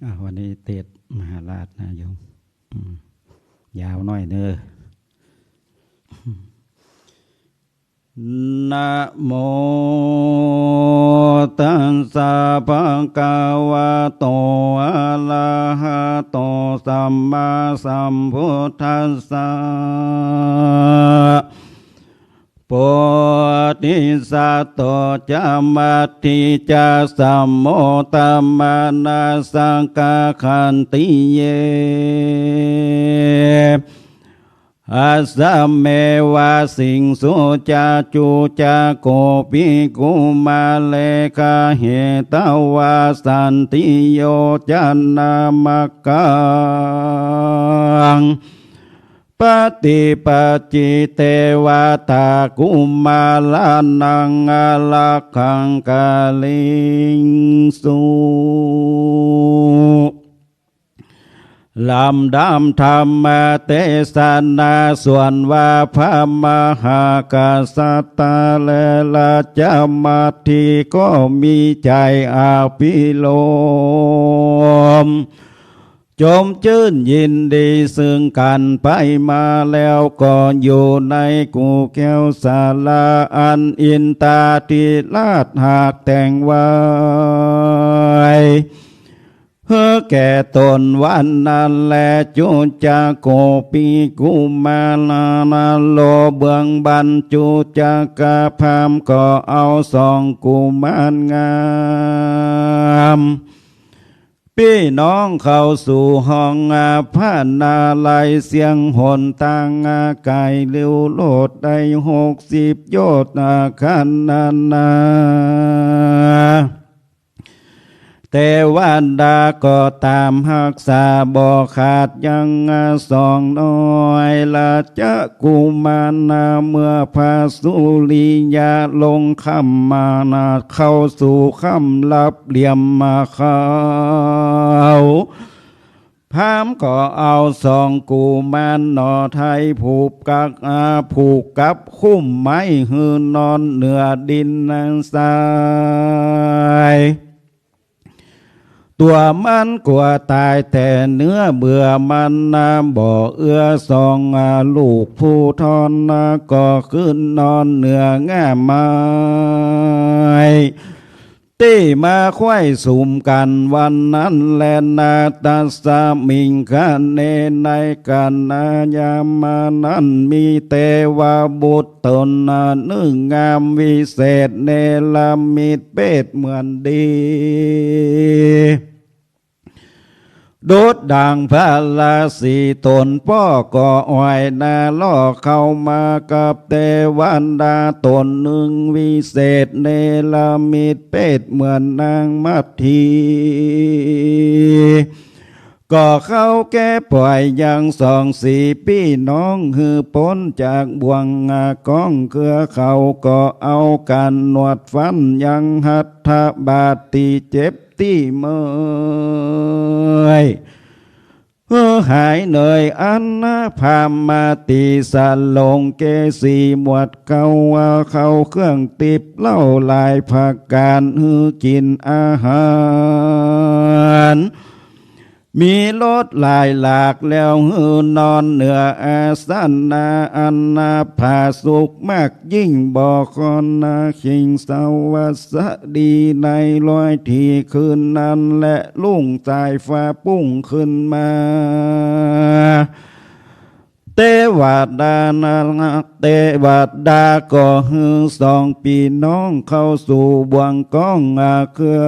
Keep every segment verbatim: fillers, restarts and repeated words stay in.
อ่ะ วันนี้เตสน์มหาราชนะโยม อืม ยาวหน้อยเน้อ นะโม ตัสสะ ภะคะวะโต อะระหะโต สัมมาสัมพุทธัสสะ โพธิสัตโต จะ มัตถิ จะ สะ โม ตะ มะ นะ สะ กะ ขันติ เย อะ สะ เม วะ สิง สุ จะ จุ จะ โก ภิ กุ มะ เร กะ เห ตะ วะ สันติ โย จะ นะ มะ กัง ปะ ฏิ ปัจ ฉิ เต วะ ตะ กุ มะ ระ นัง อะ ระ ขัง กะ ริง สุ ลำดับธรรมเตสนา ส่วนว่าพระมหากษัตริย์และราชมัตถิก็มีใจ๋อภิรมย์ จมจื้นยินดีซึ่งกั๋นไปมาแล้ว ก็อยู่ในกู่แก้วสาลาอันอินทาธิราชหากแต่งไว้ หื้อแก่ต๋นวันนั้นแล จุ จะ โก ภิ กุ มะ ระ นะ โล เบื้องบรรจุ จะ กะ พราหมณ์ก็เอาสองกุมารงาม ปี้น้องเข้าสู่ห้อง อา พระนาลัย เสี้ยงหนตาง อา ไก๋เร็วโลดได้หกสิบโยชน์ อา คันนานา เตวดาก็ต๋ามฮักษาบ่ขาดยัง อา สองน้อย ราชกุมารนา เมื่อพระสุริยะลงค่ำมานา เข้าสู่ค่ำลับเหลี่ยมมาเข้า พราหมณ์ก็เอาสองกุมารหน่อไทยผูกกัก อา ผูกกับคุ้มไม้หื้อนอนเหนือดินนาสาย ตั๋วมันกั๋วต๋ายแต่เนื้อเบื่อมันนา บ่เอื้อสอง อา ลูกผู้ทอนนา ก็ขึ้นนอนเหนือง่าไม้ ตี้มาไขว้สุมกั๋นวันนั้นแลนา ตัสสะ มิง คะ เน ในกั๋นนายามมานั้น มีเตวบุตรต๋นนานึ่งงามวิเศษ เนรมิตเปศเหมือนดี ดุจดั่งพระราศีต๋นป้อก็อ่อยนาล่อเข้ามากับเตวดาต๋นนึ่งวิเศษ เนรมิตเปศเหมือนนางมัตถิ ก็เข้าแก้ป่อยยังสองสีปี้น้องหื้อป๊นจากบ่วง อา ก้องเครือ เขาก็เอากั๋นนวดฟันยังหัตถบาทตี้เจ็บตี้เมื่อย หื้อหายเหนื่อย อันนา พราหมณ์มาติสลงเกสีหมวดเขา อา เข้าเครื่องติบเหล้าหลายประก๋าน หื้อกิ๋นอาหาร มีรสหลายหลากแล้ว หื้อนอนเหนืออาสนะ อันนาผาสุกมากยิ่ง บ่คอนนา คิงสวัสดีในร้อยตี้คืนนั้น และรุ่งสายฟ้าปุ้งขึ้นมา เตวดานา เตวดาก็หื้อสองปี้น้องเข้าสู่บ่วงก้อง อา เครือ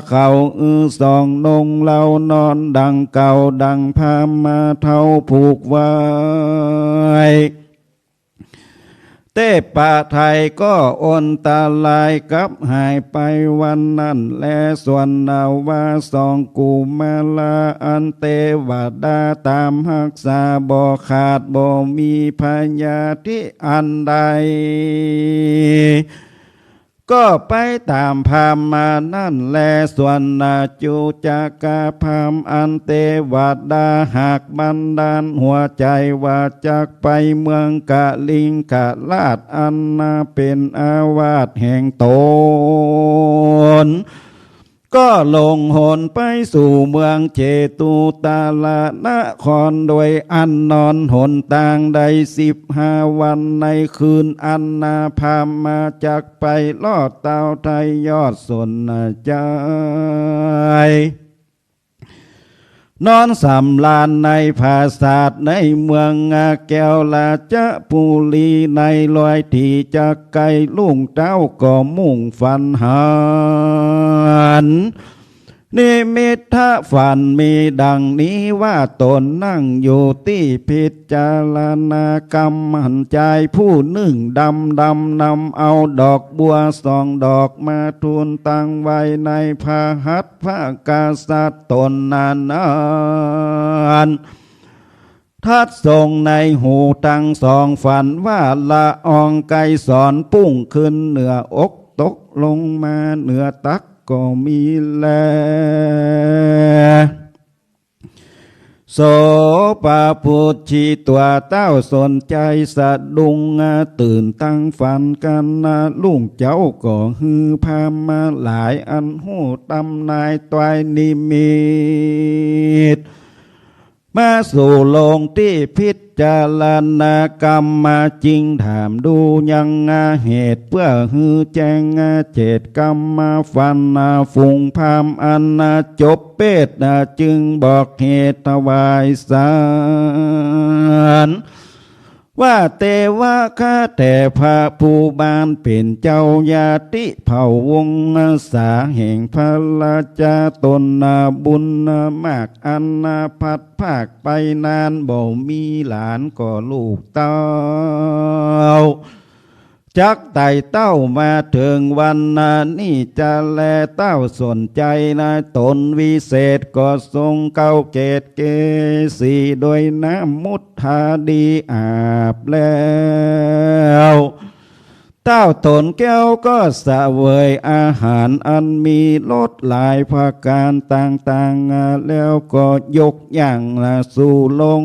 เขา หื้อสองนงเหล้านอนดังเก่า ดังพราหมณ์มาเฒ่าผูกไว้ เตปะไทยก็อนตรายกลับหายไปวันนั้นแล ส่วนนาว่าสองกุมาราอันเตวดาต๋ามฮักษาบ่ขาด บ่มีพยาธิอันใด ก็ไปต๋ามพราหมณ์มานั้นแล ส่วนนาจุจกะพราหมณ์อันเตวดาหักบันดาลหัวใจ๋ว่าจักไปเมืองกลิงกราชอันนาเป๋นอาวาสแห่งต๋น ก็ลงหนไปสู่เมืองเจตุตรนคร โดยอั้นนอนหนตางได้สิบห้าวัน ในคืนอั้นนา พราหมณ์มาจักไปลอดเต๊าไท้ยอดสนชัย นอนสำราญในผาสาทในเมืองแก้วราชบุรี ในรอยตี้จักใก้รุ่งเต๊าก็มุ่งฝันหัน นิมิตฝันมีดังนี้ว่า ตนนั่งอยู่ตี้พิจารณากำ หันจายผู้นึ่งดำดำ นำเอาดอกบัวสองดอกมาทูลตั้งไว้ในพระหัตถ์พระกษัตริย์ตนนั้น ตรัสทรงในหูตังสอง ฝันว่าละอองไกรสรปุ้งขึ้นเหนืออก ตกลงมาเหนือตักก็มีแล โสปปุชฌี ตั๋วเต้าสนชัยสะดุ้งตื่นตังฝัน กั๋นนะ รุ่งเจ๊าก็หื้อพราหมณ์หลายอันฮู้ตำนายตวายนิมิต มาสู่โลงตี้พิจารณากำมา จึงถามดูยังเหตุ เปื้อหื้อแจ้งเจตกำมา ฝันฝูงพราหมณ์อันจบเปตร จึงบอกเหตุถวายสาร ว่า เตวะ ข้าแต่พระผู้บานเป๋นเจ้า ญาติเผ่าวงศาแห่งพระราชา ตนนาบุญนามาก อันนาพัดภาคไปนาน บ่มีหลานก็ลูกเต้า จักไต่เต้ามาเถิงวันนี้จะแล เต้าสนชัยนะ ตนวิเศษก็ทรงเกล้าเกศเกสี โดยน้ำมุทธาดีอาบแล้ว เต้าตนแก้วก็เสวยอาหารอันมีรสหลายประก๋านต่างๆ แล้วก็ยกย่างละสู่โลง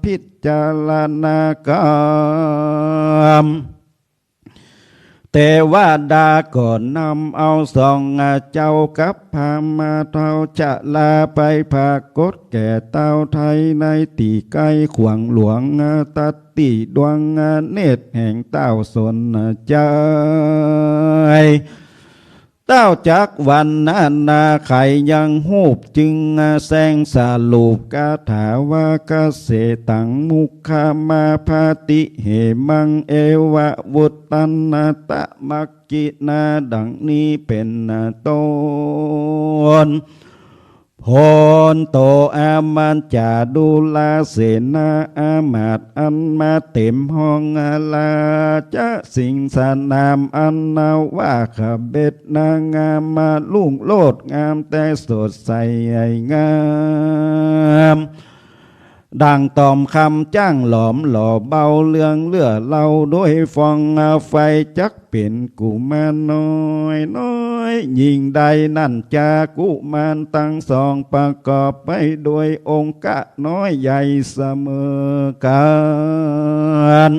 พิจารณากำ เตวดาก็นำเอาสองเจ้ากับพราหมณ์เฒ่าชราไปปรากฏแก่เต้าไท้ในตี้ใก้ขวางหลวง ตัดตี้ดวงเนตรแห่งเต้าสนชัย เต้าจักวรรณนาไขยังฮูป จึงแสดงสรุปคาถาว่า กะเสตัง มุขมา ปฏิเหมัง เอวะ วุตตัน ตะมักกินา ดังนี้เป๋นต้น โผนโต อามัจจาดุลาเสนา อามาตย์อันมาเต๋มห้อง ราชสิงสนามอันนาว่าขเบศนางาม รุ่งโรจน์งามแต่สดใสงาม ดั่งต่อมคำจ้างหลอมหล่อเบา เรืองเลื่อเล่าโดยฟองไฟ จักเป๋นกุมารน้อยน้อยยิ่งใด นั้นจากุมารตังสองประกอบไปโดยองค์กะน้อยใหญ่เสมอกั๋น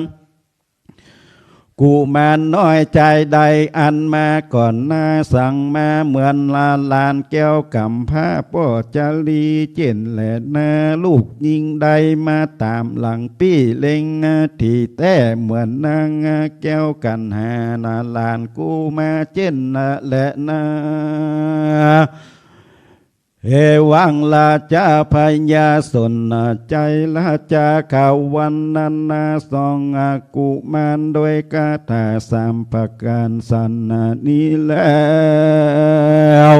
กุมารน้อยจายใดอันมาก่อนหน้า สังมาเหมือนหลานแก้วก๋ำพร้าป้อจารี เจ้นแลนา ลูกยิ่งใดมาต๋ามหลังปี้ เล็งนาถีแต๊เหมือนนางแก้วกัณหา หลานกุมารเจ้นแลนา เอวัง ราชาพญาสนชัย ราชาเขาวรรณนาสองกุมาร โดยคาถาสามประก๋านสันนี้แล้ว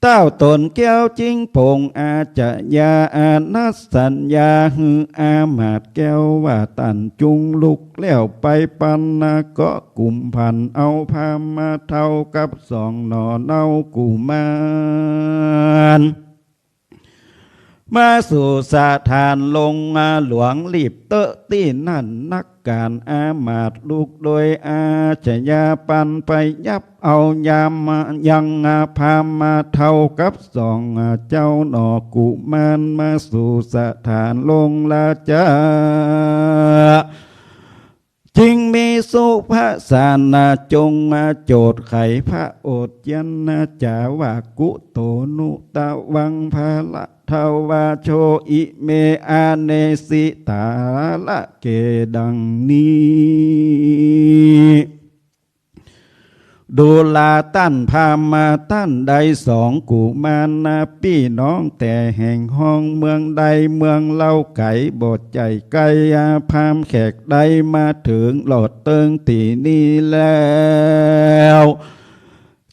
เต้าตนแก้วจึงปลงอาชญาอานัสสัญญา หื้ออามาตย์แก้วว่า ต้านจุ่งลุกแล้วไปปันนะ เกาะกุมผันเอาพราหมณ์เฒ่ากับสองหน่อเนากุมาร มาสู่สถานโลงหลวง รีบเต๊อะตี้นั่นนัก ก๋านอามาตย์ลุกโดยอาชญาปันไปยับเอายามยังพราหมณ์เฒ่ากับสองเจ้าหน่อกุมาร มาสู่สถานโลงราชา จึงมีสุภาสานะจงมาโจทย์ไขพระโอษฐ์เจียรจาว่า กุโตนุตวัง พระละทวาโช อิเม อาเนสิตาละเก ดังนี้ ดูราต้านพราหมณ์ต้านใดสองกุมารนะ ปี้น้องแต่แห่งฮ้องเมืองใด เมืองเล่าไก๋บ่ใจ้ใก้ พราหมณ์แขกใดมาเถิงหลอดเติงตี้นี้แล้ว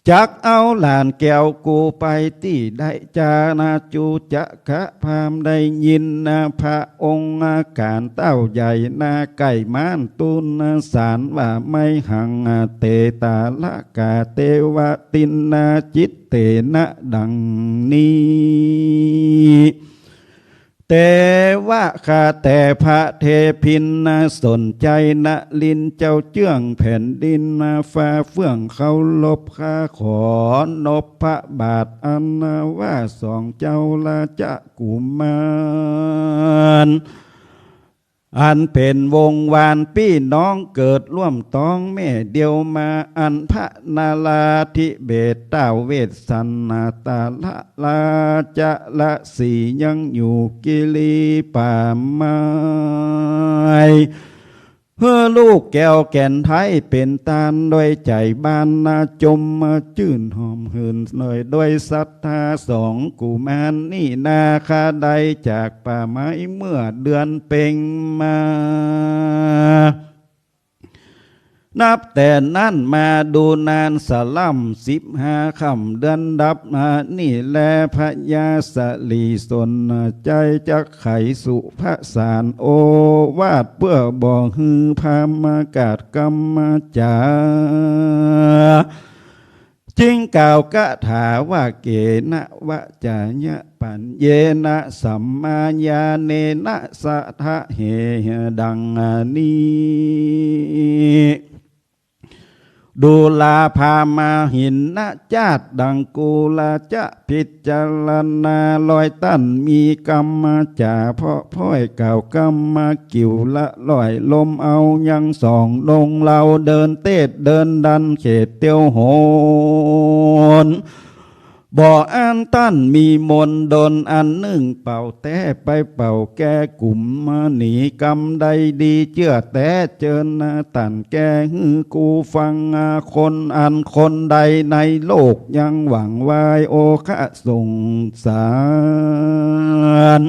จักเอาหลานแก้วกูไปตี้ใดจา นะ จุจกะพราหมณ์ได้ยินนะ พระองค์ก๋านเต้าใหญ่นาไก่ม้าน ตูนสารว่า ไมหัง เตตาละกา เตวตินนา จิตเตนะ ดังนี้ เตวะ ข้าแต่พระเทพินนะ สนใจ๋นลินเจ้าเจื้องแผ่นดินนะ ฟ้าเฟื่องเคารพ ข้าขอนบพระบาทอันว่าสองเจ้าราชกุมาร อันเป๋นวงศ์วานปี้น้องเกิดร่วมต๊องแม่เดียวมา อันพระนราธิเบศท้าวเวสสันดรราชสีห์ยังอยู่กิลีป่าไม้ หื้อลูกแก้วแก่นไท้เป๋นตานด้วยใจ๋บานนา จมมาจื้นหอมหื่นหน่อยด้วยศรัทธา สองกุมารนี้นา ข้าได้จากป่าไม้เมื่อเดือนเพ็ญมา นับแต่นั้นมาดูนานสะล่ำสิบห้าค่ำเดือนดับมานี้แล พญาสลีสนใจ๋จักไขสุภาสารโอวาท เปื้อบ่หื้อพราหมณ์กาดกำจา จึงกล่าวคาถาว่า เกนะวะจายะปัญเยนะ สัมมาญาเณนะ สะทะเห ดังนี้ ดูราพราหมณ์หินนะจาติดังกูราจะพิจารณา ลอยต้านมีกำจาเพาะพร้อยกล่าวกำกิ่วละร้อย ลมเอายังสองลงเลา เดินเตศเดินดันเขตเตียวโหน บ่อั้นต้านมีมนต์ดลอันนึ่งเป่าแต๊ไปเป่าแก้กุมมาหนี กำใดดีเจื้อแต๊เจิญนะ ต้านแก้หื้อกูฟัง คนอันคนใดในโลกยังหวั่นไหวโอคะสงสาร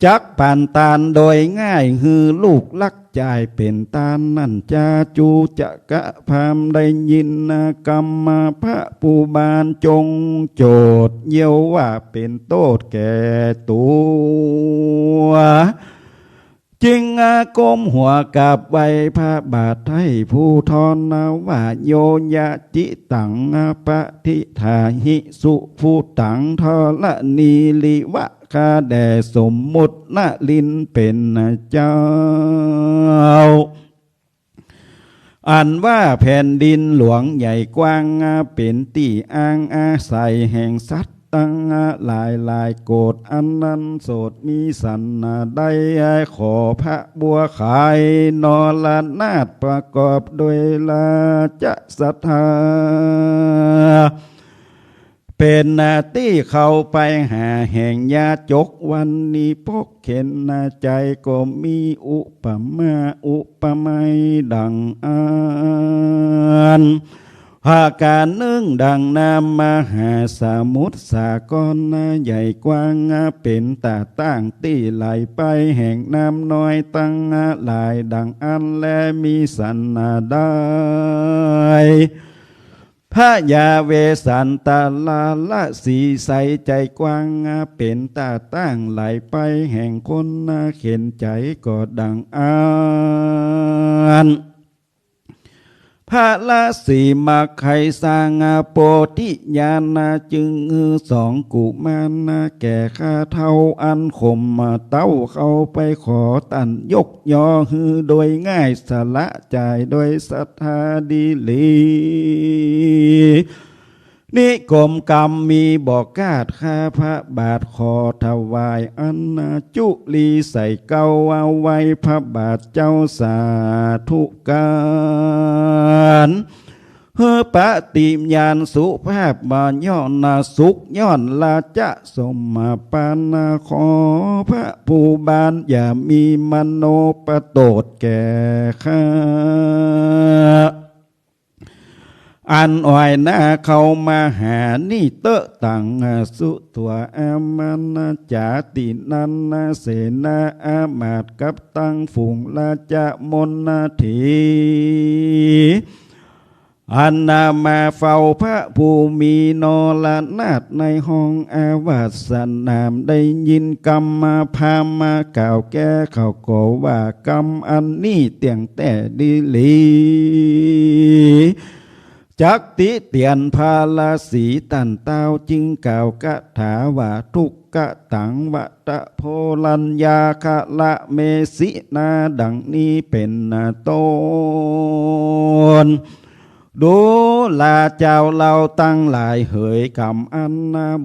จักปันตานโดยง่าย หื้อลูกรักจ่ายเป๋นตานนั้นจา จุจกะพราหมณ์ได้ยินนะ กำพระผู้บานจงโจทย์เยียวว่าเป๋นโต้ษแก่ตั๋ว จึงก้มหัวกราบไหว้พระบาทไท้ผู้ทอนนะว่า โยยะจิตังปะทิฏฐาหิสุภูตังธรณีริวะ ข้าแด่สมมุตินลินเป๋นเจ้า อันว่าแผ่นดินหลวงใหญ่กว้าง เป๋นตี้อ้างอาศัยแห่งสัตว์ตังหลายหลายโกฏ อันนั้นโสดมีสันดาย ขอพระบัวขายนรนาถประกอบด้วยราชศรัทธา เป๋นตี้เข้าไปหาแห่งยาจก วันนี้ปกเข็ญใจ๋ก็มีอุปมาอุปไมยดังอั้น หากานึ่งดังน้ำมหาสมุทรสากรใหญ่กว้าง เป๋นต๋าตั้งตี้ไหลไปแห่งน้ำน้อยตังหลายดังอั้นแล มีสันดาย พญาเวสสันดราสีใสใจ๋กว้าง เป๋นต๋าตั้งไหลไปแห่งคนเข็ญใจ๋ก็ดังอั้น พระราสีมาไขสร้างโพธิญาณ จึงหื้อสองกุมารแก่ข้าเฒ่าอันข่มเต้าเข้าไปขอต้านยก ยอหื้อโดยง่ายสละจ่ายโดยศรัทธาดีหลี เ นิคมกรรมมีบ่คาด ข้าพระบาทขอถวาย อันจุลีใส่เกล้า ไหว้พระบาทเจ้าสาธุการ หื้อปฏิญาณสุภาพมาย้อนสุข ย้อนราชสมภาร ขอพระภูบาลอย่ามีมโนประโตษแก่ข้า อันอ่อยหน้าเข้ามาหานี้เต๊อะ ตังสุตั๋วอามานะจาตินันนะ เสนาอามาตย์กับตังฝูงราชมนตรี อันนามาเฝ้าพระภูมินรนาถในห้องอาวาสนาม ได้ยินกำพราหมณ์กล่าวแก่เขาก็ว่า กำอันนี้เตี้ยงแต๊ดีหลี จักติเตียนพระราศีตันเต้า จึงกล่าวคาถาว่า ทุกขะตังวะตะโพลัญญาคะละเมสินา ดังนี้เป๋นต้น ดูราเจ้าเฮาตังหลายเหย กำอัน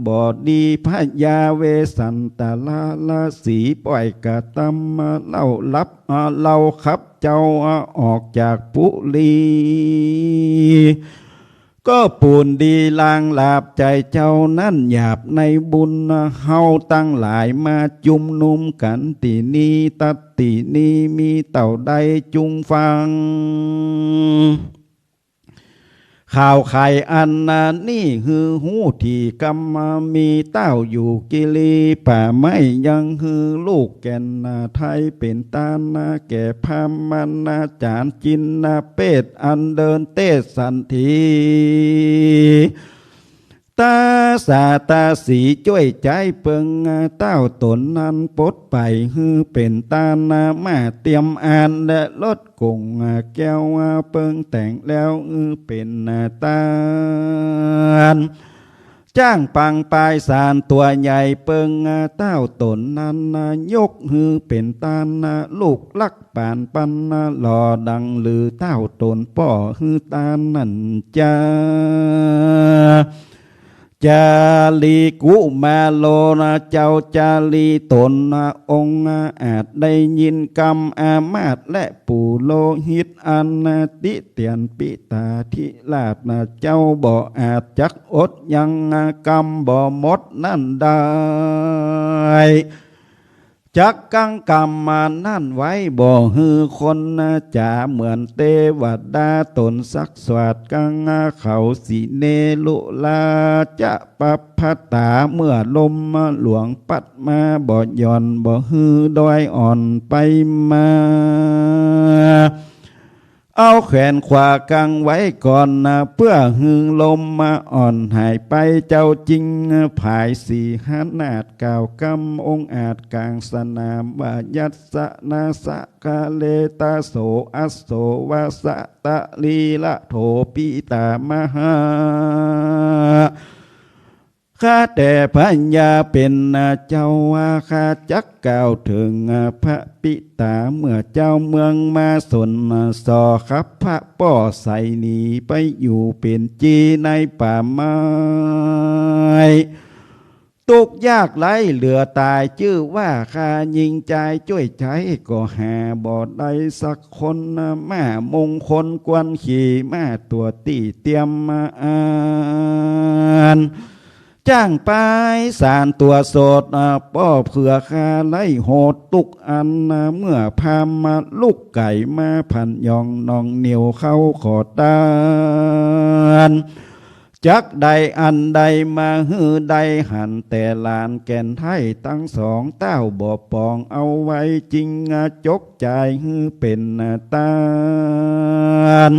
บ่ดี พญาเวสสันตราสีป่อยกระตำเฮาหลับ เฮาขับเจ้าออกจากปุรี ก็ปูนดีลางหลาบ ใจ๋เจ้านั้นหยาบในบุญ เฮาตังหลายมาจุมนุมกั๋นตี้นี้ ตัดตี้นี้มีเต้าใดจุ่งฟัง ข่าวไขอันนี้หื้อฮู้ ตี้กำมีเต้าอยู่กิลีป่าไม้ ยังหื้อลูกแก่นไทยเป๋นตานาแก่พราหมณาจารย์จินนาเปช อันเดินเตสสันถี ตาสาตาสีจ้วยใจ๊เปิง เต้าต๋นนั้นปลดไปหื้อเป๋นตานามาเตียมอานและรถก๋งแก้วเปิงแต่งแล้วหื้อเป๋นตาน จ้างปางปายสารตั๋วใหญ่เปิง เต้าต๋นนั้นยกหื้อเป๋นตาน ลูกรักปานปันหล่อดังลือ เต้าต๋นป้อหื้อตานนั้นจา จาลีกุมาโลนะ เจ้าจาลีต๋นองอาจ ได้ยินกำอามาตย์และปู่โลหิต อันติเตียนปิตาธิราชนะ เจ้าบ่อาจจักอดยั้งกำบ่หมดนั้นได้ จักกังกำมานั้นไว้ บ่หื้อคนจ๋า เหมือนเตวดาต๋นสักสวาดกังเขา สิเนรุราจะปัพพตา เมื่อลมหลวงปัดมาบ่หย่อน บ่หื้อดอยอ่อนไปมา เอาแขนขวากังไว้ก่อนนะ เปื้อหื้อลมมาอ่อนหายไป เจ้าจึงผายสีหนาฏกล่าวกำองอาจกลางสนามว่า ยัสสะนะสะกะเลตะโส อัสโสวะสะตะลีระโถปิตามหา ข้าแต่พญาเป๋นเจ้าว่า ข้าจักกล่าวเถิงพระปิตา เมื่อเจ้าเมืองมาสนสอขับพระป้อใสหนีไปอยู่เป๋นจีในป่าไม้ ตุ๊กข์ยากไร้เหลือต๋าย จื้อว่าข้าญิงจายจ้วยใจ๊ก็หาบ่ได้สักคน ม้ามงคลควรขี่ ม้าตั๋วตี้เตียมอาน จ้างปายสารตั๋วโสดป้อเผื่อข้าไร้โหดตุ๊กข์อัน เมื่อพราหมณ์ลุกไก๋มาผันหย่องหนองเหนียวเข้าขอตาน จักได้อันใดมาหื้อได้หัน แต่หลานแก่นไท้ตังสองเต้าบ่ปองเอาไว้ จึงจกจ่ายหื้อเป๋นตาน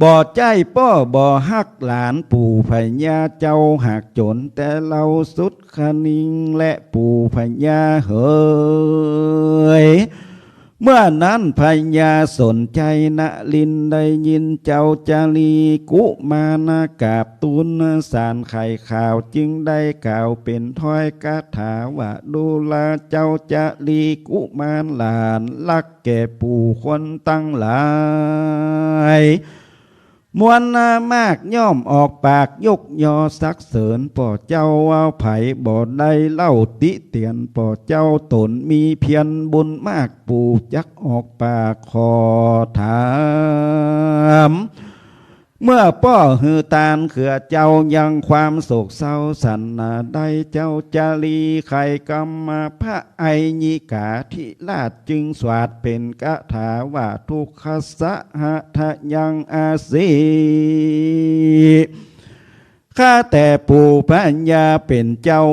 บ่ใจ้ป้อบ่ฮักหลาน ปู่พญาเจ้าหากจ๋น แต่เฮาสุดคะนิง และปู่พญาเหย เมื่อนั้นพญาสนชัยนรินทร์ได้ยินเจ้าจารีกุมารกราบทูลสารไขข่าว จึงได้กล่าวเป๋นถ้อยคาถาว่า ดูราเจ้าจารีกุมารหลานรักแก่ปู่คนตังหลาย มวลมากย่อมออกปากยกยอสรรเสริญป้อเจ้า ใผบ่ได้เล่าติเตียนป้อเจ้า ต๋นมีเพียรบุญมาก ผู้จักออกปากขอถาม เมื่อป้อหื้อตานเขือเจ้า ยังความโศกเศร้าสันนาได้ เจ้าจารีไขกำมา พระอัยยิกาธิราชจึงสวาดเป๋นคาถาว่า ทุกขัสสะหะทะยังอาสี ข้าแต่ปู่พญาเป๋นเจ้า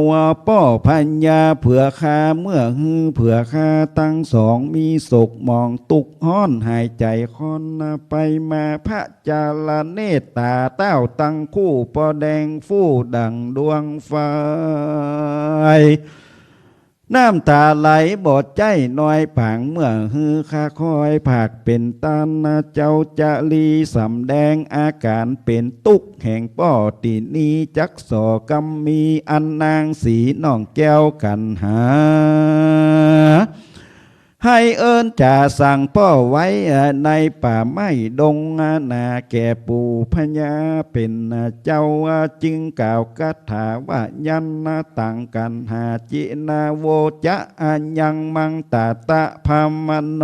ป้อพญาเผือกข้า เมื่อหื้อเผือกข้าตังสอง มีโศกหมองตุ๊กฮ้อนหายใจ๋ค่อนไปมา พระจารเนตรต๋าเต้าตังคู่ ป้อแดงฟู่ดั่งดวงไฟ น้ำต๋าไหลบ่ใจ้น้อยปาง เมื่อหื้อข้าคอยผากเป๋นตาน เจ้าจารีสำแดงอาก๋านเป๋นตุ๊กแห่งป้อ ตี้นี้จักส่อกำมีอันนางสีน้องแก้วกัณหา ไหว้เอิ้นจ๋าสั่งป้อไว้ในป่าไม้ดงนา แก่ปู่พญาเป๋นเจ้า จึงกล่าวคาถาว่า ยันตังกัณหา จินาโวจะ อายังมังตะตะพามโน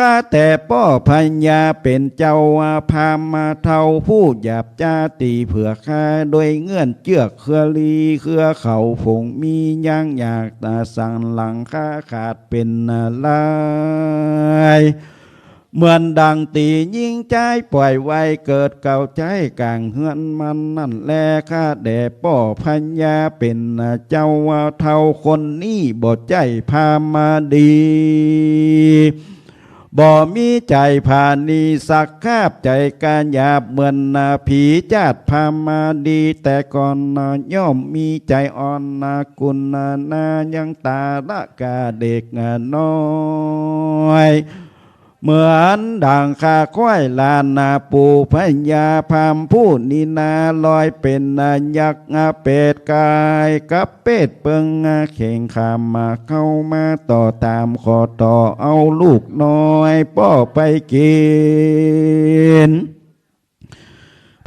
ข้าแต่ป้อพญาเป๋นเจ้า พราหมณ์เฒ่าผู้หยาบจ๊าตี้เผือกข้า โดยเงื่อนเจื้อกเครือลีเครือเขาผงมี ยังอยากตะสันหลังข้าขาดเป๋นลาย เหมือนดังตี้ญิงใจ๊ป่อยไว้ เกิดเก่าใจ๊ก๋างเฮือนมันนั้นแล ข้าแด่ป้อพญาเป๋นเจ้า เฒ่าคนนี้บ่ใจ้พราหมณ์ดี บ่มีใจ๋ผาณีสักคาบ ใจ๋กาหยาบเหมือนผี จาติพราหมณ์ดีแต่ก่อน ย่อมมีใจ๋อ่อนกุณนา ยังตาละกาเด็กน้อย เหมือนดังข้าควายหลานนา ปู่พญาพราหมณ์ผู้นี้นา ลอยเป๋นยักษ์เปรตก๋ายกับเปรตเปิง เข่งขามมาเข้ามาต่อต๋าม ขอต่อเอาลูกน้อยป้อไปกิ๋น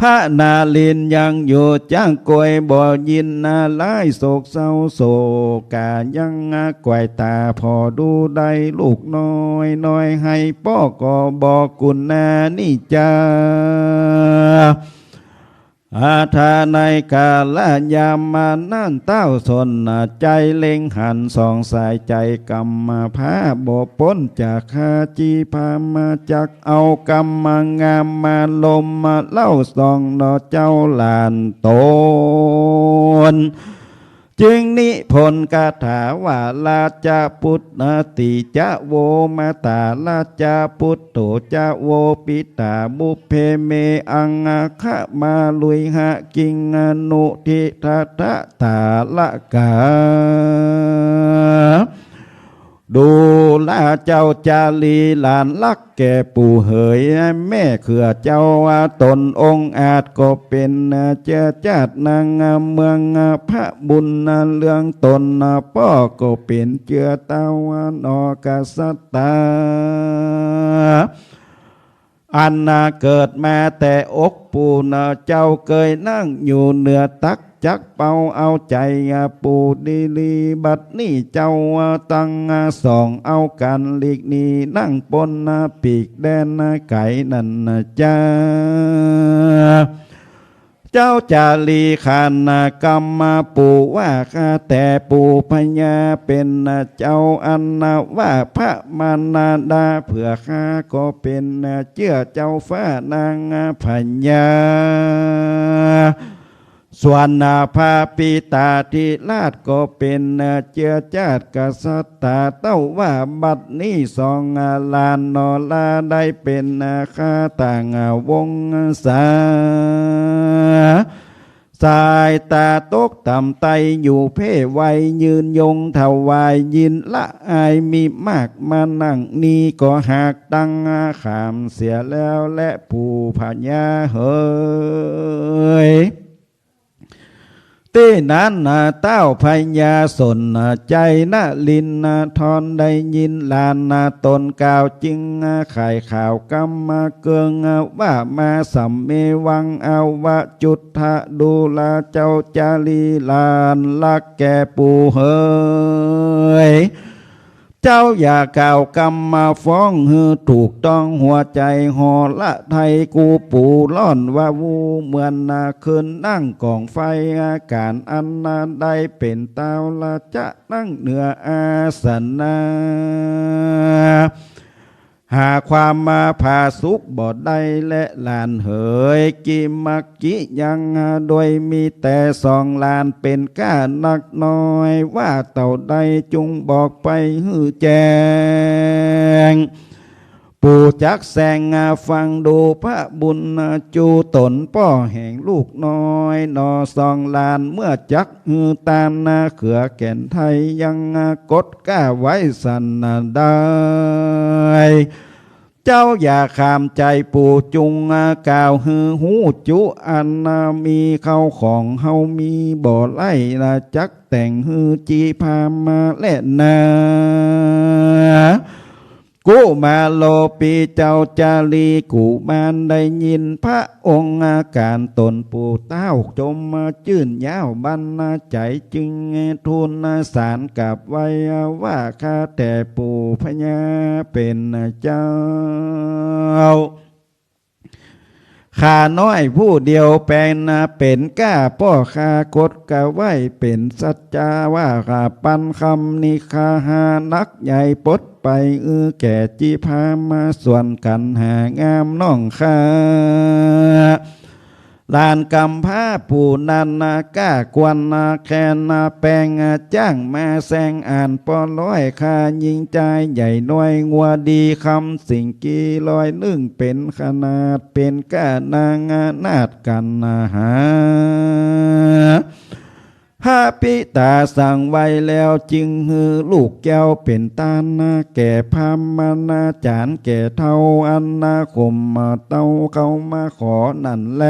พระนารินทร์ยังอยู่จ้างกวย บ่ยินนาร้ายโศกเศร้าโศกา ยังกวายต๋าผ่อดูได้ลูกน้อย น้อยไห้ป้อก็บอกกุณนานิจจา อาทาในกาลยามนั้น เต้าสนใจ๋เล็งหันส่องสายใจ๋กำมา พาบ่ป๊นจากข้า จีพราหมณ์จัก เอากำมางามมาลมมาเล่าส่องหนอเจ้าหลานต๋น จึงนิพนธ์คาถาว่า ราชปุตติจะโวมาตา ราชปุตโตจะโวปิตา ปุพเพเมอังคมาลุยหะ กิงอนุทิฏฐะตาละกา ดูราเจ้าจารีหลานรักแก่ปู่เหย แม่เขือเจ้าต๋นองอาจก็เป๋นเจื้อจาตินางเมืองพระบุญเรืองต๋น ป้อก็เป๋นเจื้อตาวานอกษัตริย์ อันนาเกิดมาแต่อกปู่นา เจ้าเกยนั่งอยู่เหนือตัก จักเป่าเอาใจ๋ปู่ดีๆ บัดนี้เจ้าตังสองเอากั๋นหลีกหนี นั่งป๊นปีกแดนไก๋นั้นจา เจ้าจารีขานกำมาปู่ว่า ข้าแต่ปู่พญาเป๋นเจ้า อันว่าพระมารดาเผือกข้าก็เป๋นเจื้อเจ้าฟ้านางพญา ส่วนพระปิตาธิราชก็เป๋นเจื้อจาติกษัตริย์ เต้าว่าบัดนี้สองหลานหนอลาได้เป๋นข้าต่างวงศา สายต๋าตกต่ำไต้อยู่เพ่ไว ยืนยงถวายยินละอายมิมาก มานั่งนี้ก็หากตังขามเสียแล้วแลปู่พญาเหย เ ตี้นั้นนะ เต้าพญาสนชัยนรินทรได้ยินหลานนะต๋นกล่าว จึงไขข่าวกำเกืองว่า มาสัมเมวังอวจุทธะ ดูราเจ้าจารีหลานรักแก่ปู่เหย เจ้าอย่ากล่าวกำมาฟ้องหื้อถูกต้อง หัวใจ๋หอละไทย กูปู่ร้อนวาวุ่น เหมือนนาคืนนั่งก๋องไฟ อาก๋ารอันนาได้เป๋นเต้าราจะนั่งเหนืออาสนะ หาความมาผาสุกบ่ได้แลหลานเหย กิมกิยังโดยมีแต่สองหลาน เป๋นก้านักน้อย ว่าเต้าใดจุ่งบอกไปหื้อแจ้ง ปู่จักแสงฟังดูพระบุญจูต๋น ป้อแห่งลูกน้อยหนอ สองหลานเมื่อจักหื้อตานนาเขือแก่นไทย ยังกดก้าไว้สันนาได้ เจ้าอย่าขามใจ๋ปู่ จุ่งกล่าวหื้อฮู้จุ อันนามีเข้าของเฮามีบ่ไล่ละ จักแต่งหื้อจีพราหมณ์มาแลนา กุมาโลปีเจ้าจารีกุมาร ได้ยินพระองค์อาก๋ารต๋นปู่เต้า จมจื้นย้าวบันนาใจ๋ จึงทูลสารกราบไหว้ว่า ข้าแต่ปู่พญาเป๋นเจ้า ข้าน้อยผู้เดียวแปนเป๋นก้า ป้อข้ากดก้าไว้เป๋นสัจจาว่า ข้าปันคำนิคาหานักใหญ่ปดไป อื้อแก่จีพราหมณ์มาส่วนกั๋นหางามน้องข้า หลานกำพร้าผู้นั้นนา ก้าควรนาแคนนาแปง จ้างมาแซงอ่านป้อร้อย ข้าญิงจายใหญ่น้อย งัวดีคำสิงกีร้อยนึ่ง เป๋นขนาดเป๋นก้านางนาฏกั๋นนาหา พระปิตาสั่งไว้แล้ว จึงหื้อลูกแก้วเป๋นตานนาแก่พราหมณาจ๋ารย์ แก่เฒ่าอันนาคมเต้าเข้ามาขอนั่นแล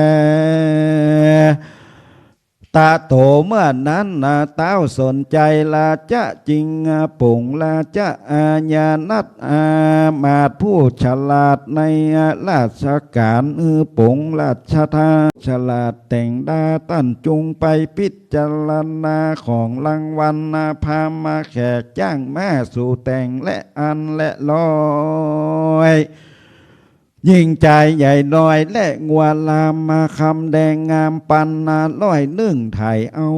ตะโตเมื่อนั้นนา เต้าสนชัยราจะจึงป๋งราจะอาญานัตอามาตย์ผู้ฉลาดในราชก๋าร หื้อป๋งราชทานฉลาดแต่งดา ต้านจุ่งไปพิจารณาของรางวัลนา พราหมณ์แขกจ้างมาสู่แต่งแลอันแลร้อย ญิงจายใหญ่น้อยแลงัวลามมาคำแดงงามปันนาร้อยนึ่ง ไถ่เอา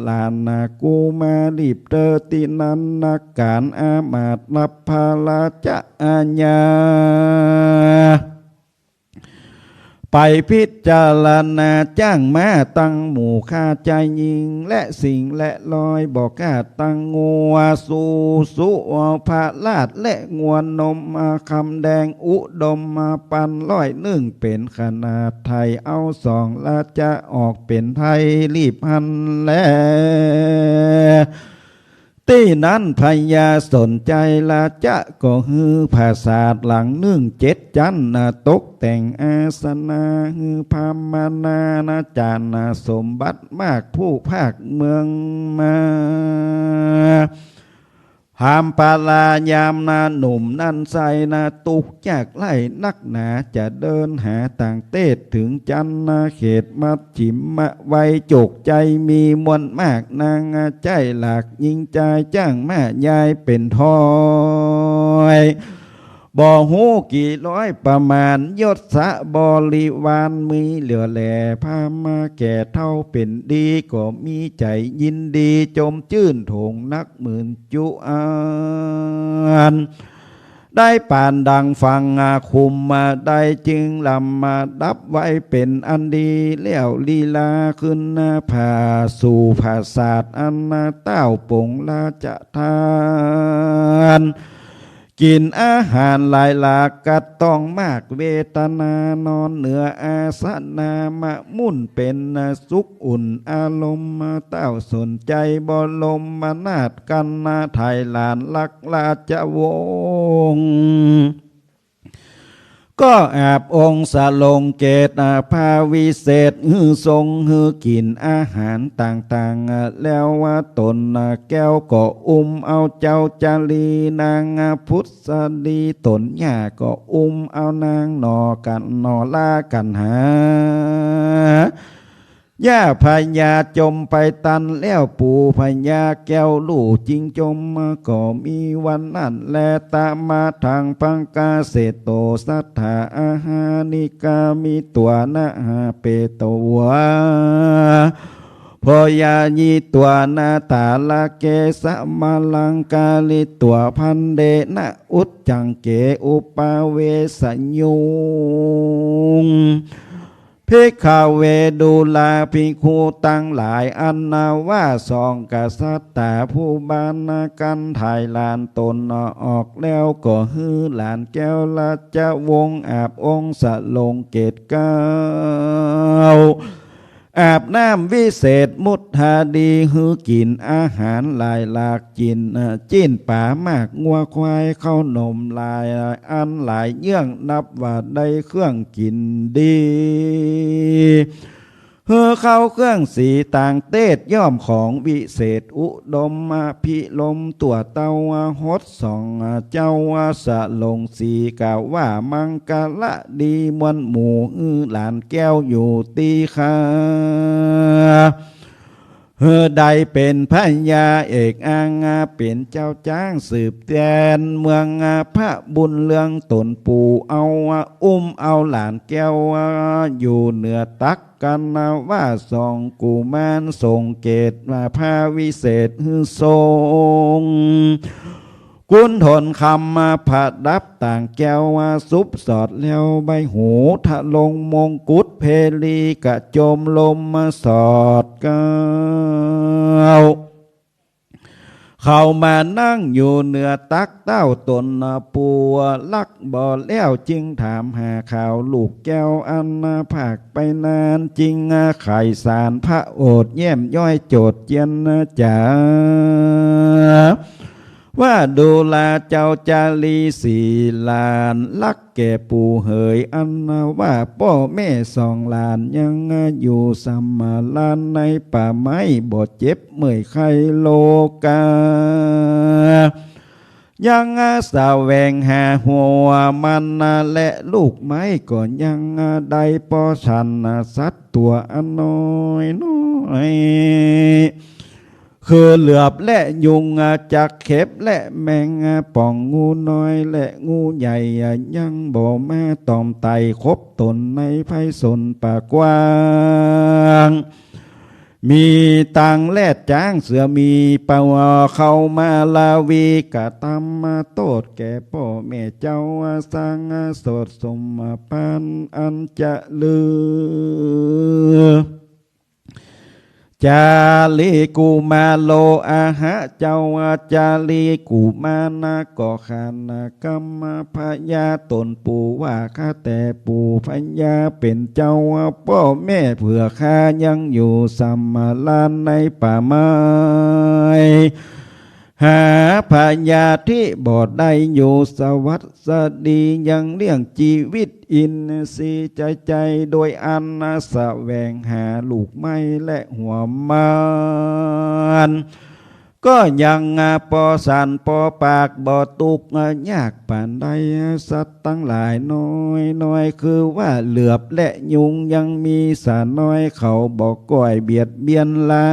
หลานนากูมารีบเตอตี้นั้นนา ก๋านอามาตย์รับพระราชอาญา ไปพิจารณาจ้างมาตังหมู่ข้าจายญิงและสิงห์และร้อย บ่กล้าตังงัวสู่สุพระราชและงัวนมมาคำแดงอุดมมาปันร้อยนึ่ง เป๋นขนาดไถ่เอาสองราชาออกเป๋นไพร่รีบหั้นแล ตี้นั้นพญาสนชัยราชาก็หื้อผาสาทหลังนึ่งเจ็ดจั๊นนา ตกแต่งอาสนะ หื้อพราหมณาจ๋ารย์นา สมบัติมากผู้ภาคเมืองมา หามปารายามนาหนุ่มนั้นไส้นา ตุ๊กข์ยากไร้นักหนา จะเดินหาต่างเตศเถิงจั๊นนา เขตมัชชิมะไว้ จุกใจมีมวลมาก นางใจ๊หลากญิงจายจ้างมายายเป๋นถ้อย บ่ฮู้กี่ร้อยประมาณ ยศบริวารมีเหลือแล พราหมณ์แก่เฒ่าเป๋นดี ก็มีใจ๋ยินดีจมจื้นโถงนักหมื่นจุอัน ได้ปานดังฝั่งอาคุมมาได้ จึงลำมาดับไว้เป๋นอันดี แล้วลีลาขึ้นผาสู่ผาสาทอันนาเต้าป๋งราชทาน กิ๋นอาหารหลายหลาก กัดต้องมากเวทนานอนเหนืออาสนะมะมุ่นเป๋นสุขอุ่นอารมณ์ เต้าสนชัยบรมนาถกั๋นนา ไถ่หลานรักราชวงศ์ ก็อาบองค์สรงเกศ อ่า พระวิเศษ หื้อทรงหื้อกิ๋นอาหารต่างๆ อ่า แล้วว่าต๋น อ่า แก้วก็อุ้มเอาเจ้าจารี นาง อ่า ผุสลีต๋น ย่าก็อุ้มเอานางหน่อกั๋นหน่อลากั๋นหา ย่าพญาจมไปตันแล้ว ปู่พญาแก้วลู่จึงจม ก็มีวันนั้นแล ตะมะทัง ปังกาเสโต สัตถา อาหาริกา มิตวา นะหาเปตวา พยายิตวา นาตาละเกสะ มะลังกาลิตวา ภันเดนะ อุจจังเก อุปาเวสยุง ภิกขเว ดูราภิกขุตังหลาย อันว่าสองกษัตริย์ผู้บานกัน ถ่ายหลานต๋นออกแล้ว ก็หื้อหลานแก้วราชวงศ์อาบองค์สรงเกศเกล้า อาบน้ำวิเศษมุทาดี หื้อกิ๋นอาหารหลายหลาก จิ่น เอ่อ จิ๊นป๋ามากงัวควาย ข้าวหนมหลายอันหลายเยื่อง นับว่าได้เครื่องกิ๋นดี หื้อเข้าเครื่องสีต่างเตศ ย่อมของวิเศษอุดม อภิรมย์ตั๋วเต้าหดส่อง เจ้าสรงสีกล่าวว่า มังคละดีมวลหมู่ หื้อหลานแก้วอยู่ตี้ข้า หื้อได้เป๋นพญาเอกอัง เป๋นเจ้าจ๊างสืบแตนเมือง พระบุญเรืองต๋นปู่เอา อุ้มเอาหลานแก้วอยู่เหนือตัก กันว่าสองกุมาร สรงเกศว่าพระวิเศษ หื้อทรง กุณฑลคำมาประดับต่างแก้วว่า สุบสอดแล้วใบหู ทะลงมงกุฎเพรี กระโจมลมมาสอดเกล้า เข้ามานั่งอยู่เหนือตักเต้าต๋น ปู่รักบ่แล้วจึงถามหาข่าวลูกแก้ว อันพรากไปนาน จึงไขสารพระโอษฐ์ แย้มย้อยโจทย์เจียนจ๋า ว่าดูราเจ้าจารีสี่หลานรักแก่ปู่เหย อันว่าป้อแม่สองหลานยังอยู่สำราญในป่าไม้ บ่เจ็บเมื่อยไข้โรคา ยังแสวงหาหัวมันและลูกไม้ ก็ยังได้ป้อฉันสัตว์ตั๋วอันน้อยน้อย คือเหลือบและยุง จักเข็บและแมงป่อง งูน้อยและงูใหญ่ ยังบ่มาตอมไต่คบต๋นในไพศาลป่ากว้าง มีตังแรดจ๊างเสือหมี เป่าเข้ามาลาวี กระตำมาโต้ษแก่ป้อแม่เจ้า สร้างโสดสมภารอันจะลือ จารีกุมาโร อาหะ เจ้าจารีกุมารนะ ก็ขานกำพญาต๋นปู่ว่า ข้าแต่ปู่พญาเป๋นเจ้า ป้อแม่เผื่อข้ายังอยู่สำราญในป่าไม้ หาพยาธิบ่ได้ อยู่สวัสดียังเลี้ยงจีวิต อินทรีย์จิตใจ โดยอันแสวงหาลูกไม้และหัวมัน ก็ยังปอสันปอปาก บ่ตุ๊กข์ยากปานใด สัตว์ตังหลายน้อยน้อย คือว่าเหลือบและยุงยังมีสาน้อย เขาบ่ก้อยเบียดเบียนลา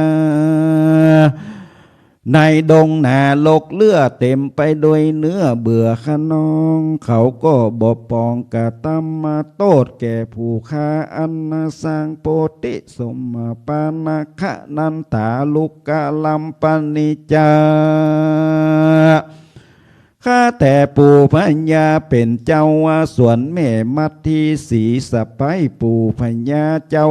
ในดงหนารกเลือดเต็มไปโดยเนื้อเบื่อคะนอง เขาก็บ่ปองกระตำมาโต้ษแก่ผู้ข้า อันสร้างโพธิสมภารนะ ขะนันทาลุกะลัมปะนิจจา ข้าแต่ปู่พญาเป๋นเจ้า ส่วนแม่มัททีสีสะใป๊ปู่พญาเจ้า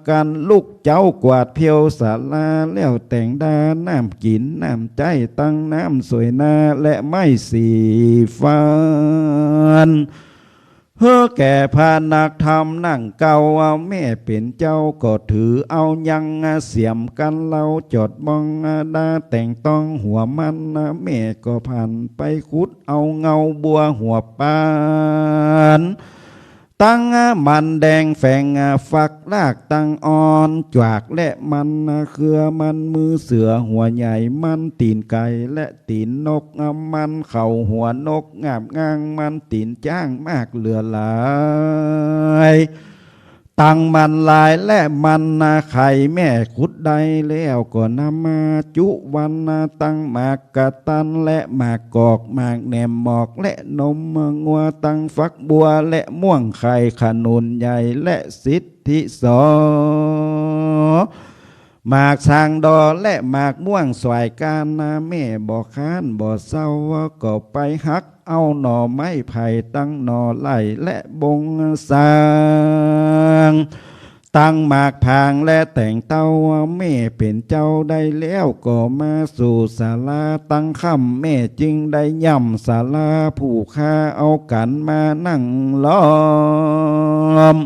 กันลูกเจ้ากวาดเพียวศาลา แล้วแต่งดาน้ำกิ๋นน้ำใจ๊ ตังน้ำสวยหน้าและไม้สีฟัน หื้อแก่พระนักธรรมนั่งเกล้า แม่เป๋นเจ้าก็ถือเอายังเสียมกั๋นเหล้า จอดมองดาแต่งต้องหัวมัน แม่ก็ผันไปขุดเอาเงาบัวหัวปาน ตังมันแดงแฝงฝักรากตังอ่อน จวากและมันเครือมัน มือเสือหัวใหญ่มัน ตี๋นไก่และตี๋นนกมัน เข่าหัวนกงาบง่างมัน ตี๋นจ๊างมากเหลือหลาย ตังมันลายและมันไข่ แม่ขุดได้แล้วก็นำมาจุวัน ตังหมากกะตันและหมากกอก หมากแหนมหมอกและนมงัว ตังฝักบัวและม่วงไข่ ขนุนใหญ่และสิทธิสอ หมากสางดอและหมากม่วงสวายก้าน แม่บ่ค้านบ่เศร้า ก็ไปหักเอาหน่อไม้ไผ่ ตังหน่อไล่และบงสาง ตังหมากผางและแตงเต้า แม่เป๋นเจ้าได้แล้วก็มาสู่ศาลา ตังค่ำแม่จึงได้ย่ำศาลา ผู้ข้าเอากั๋นมานั่งล้อม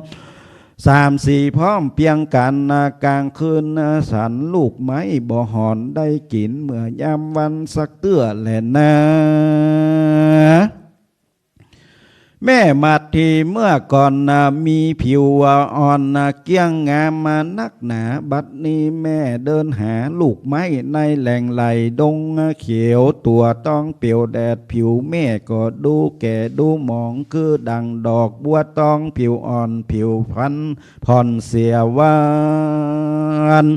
สามสี่พร้อมเปียงกั๋น ก๋างคืนสันลูกไม้บ่หอน ได้กิ๋นเมื่อยามวันสักเตื้อแลนา แม่หมัดทีเมื่อก่อนนา มีผิวอ่อนนา เกลี้ยงงามมานักหนา บัดนี้แม่เดินหาลูกไม้ในแหล่งไหลดงเขียว ตั๋วตองเปียวแดด ผิวแม่ก็ดูแก่ดูหมอง คือดั่งดอกบัวตองผิวอ่อนผิวพัน ผ่อนเสียหวาน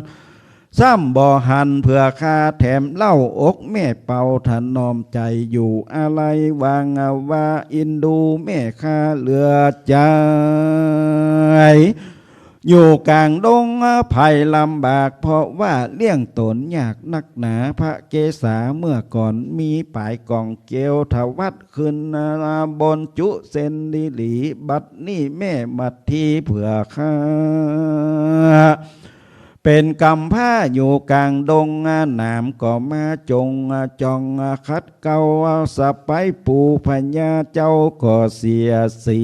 ซ้ำบ่หันเผื่อข้าแถมเหล้า อกแม่เป่าถนอมใจ๋อยู่ อาลัยวางวาเอ็นดูแม่ข้าเหลือใจ๋ อยู่ก๋างดงภัยลำบาก เพราะว่าเลี้ยงต๋นยากนักหนา พระเกศาเมื่อก่อนมีป๋ายก๋องเกวียว ถวัดขึ้นบนจุเส้นดีหลี บัดนี้แม่หมัดทีเผื่อข้า เป๋นกำพร้าอยู่ก๋างดง หนามก็มาจงจ่องขัดเกลา สะใป๊ปู่พญาเจ้าก็เสียสี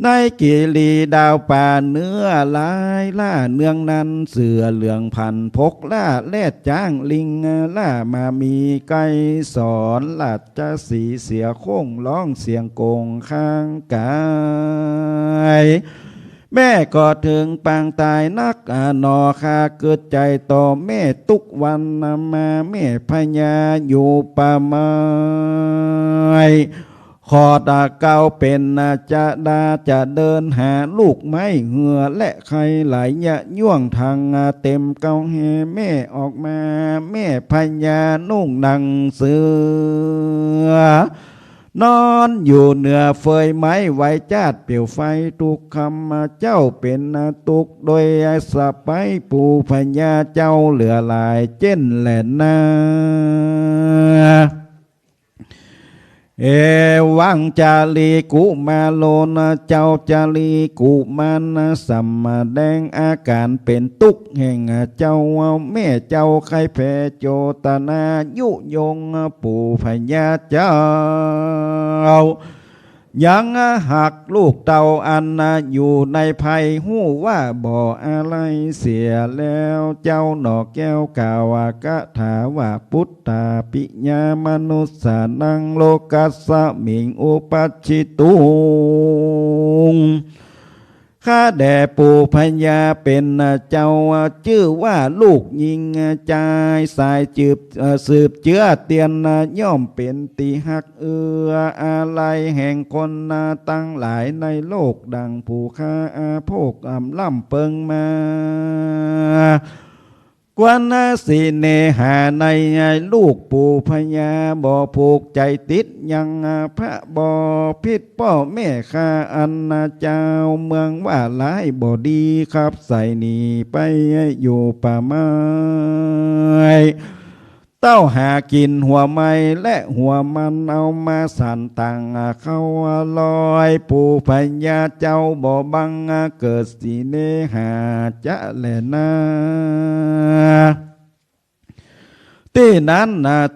ในกิรีดาวป่าเนื้อหลายล่า เนืองนั้นเสือเหลืองพันพกล่า แลดจ๊างลิงล่า มามีไกรสรราชสีห์ เสียโคร่งฮ้องเสียงโก๋งข้างก๋าย แม่ก็เถิงปางต๋ายนักหนอ ข้ากึ๊ดใจ๋ต่อแม่ตุ๊กวันนา แม่พญาอยู่ป่าไม้ ขอดเกลาเป๋นจดา จะเดินหาลูกไม้เหือและไคหลายยะย่วง ทั้งเต็มเกลาแห่แม่ออกมา แม่พญานุ่งหนังเสือ นอนอยู่เหนือเฟยไม้ ไหวจ๊าดเปียวไฟ ตุ๊กคำเจ้าเป๋นตุ๊ก โดยสะใป๊ปู่พญาเจ้าเหลือหลายเจ้นแลนา เอวังจารีกุมารโลนะ เจ้าจารีกุมารสำแดงอาก๋ารเป๋นตุ๊กแห่งเจ้า แม่เจ้าใค่แผ่โจตนายุยงปู่พญาเจ้า ยังหากลูกเต้าอันอยู่ในภัย ฮู้ว่าบ่อาลัยเสียแล้ว เจ้าหน่อแก้วกล่าวคาถาว่า ปุตตาปิยามนุสสานัง โลกัสสมิงอุปัชฌิตุง ข้าแด่ปู่พญาเป๋นเจ้า จื้อว่าลูกญิงจายสายจืบ เอ่อ สืบเจื้อเตียน ย่อมเป๋นตี้ฮักเอื้ออาลัยแห่งคนตังหลายในโลก ดั่งผู้ข้าอาโภคอำล่ำเปิงมา ควรสิเนหาในลูกปู่พญา บ่ผูกใจ๋ติดยังพระบ่ผิดป้อแม่ข้า อันเจ้าเมืองว่าร้ายบ่ดี ขับใส่หนีไปอยู่ป่าไม้ เต้าหากิ๋นหัวไม้และหัวมัน เอามาสันตังเข้าลอย ปู่พญาเจ้าบ่บังเกิดสิเนหาจะแลนา ตี้นั้น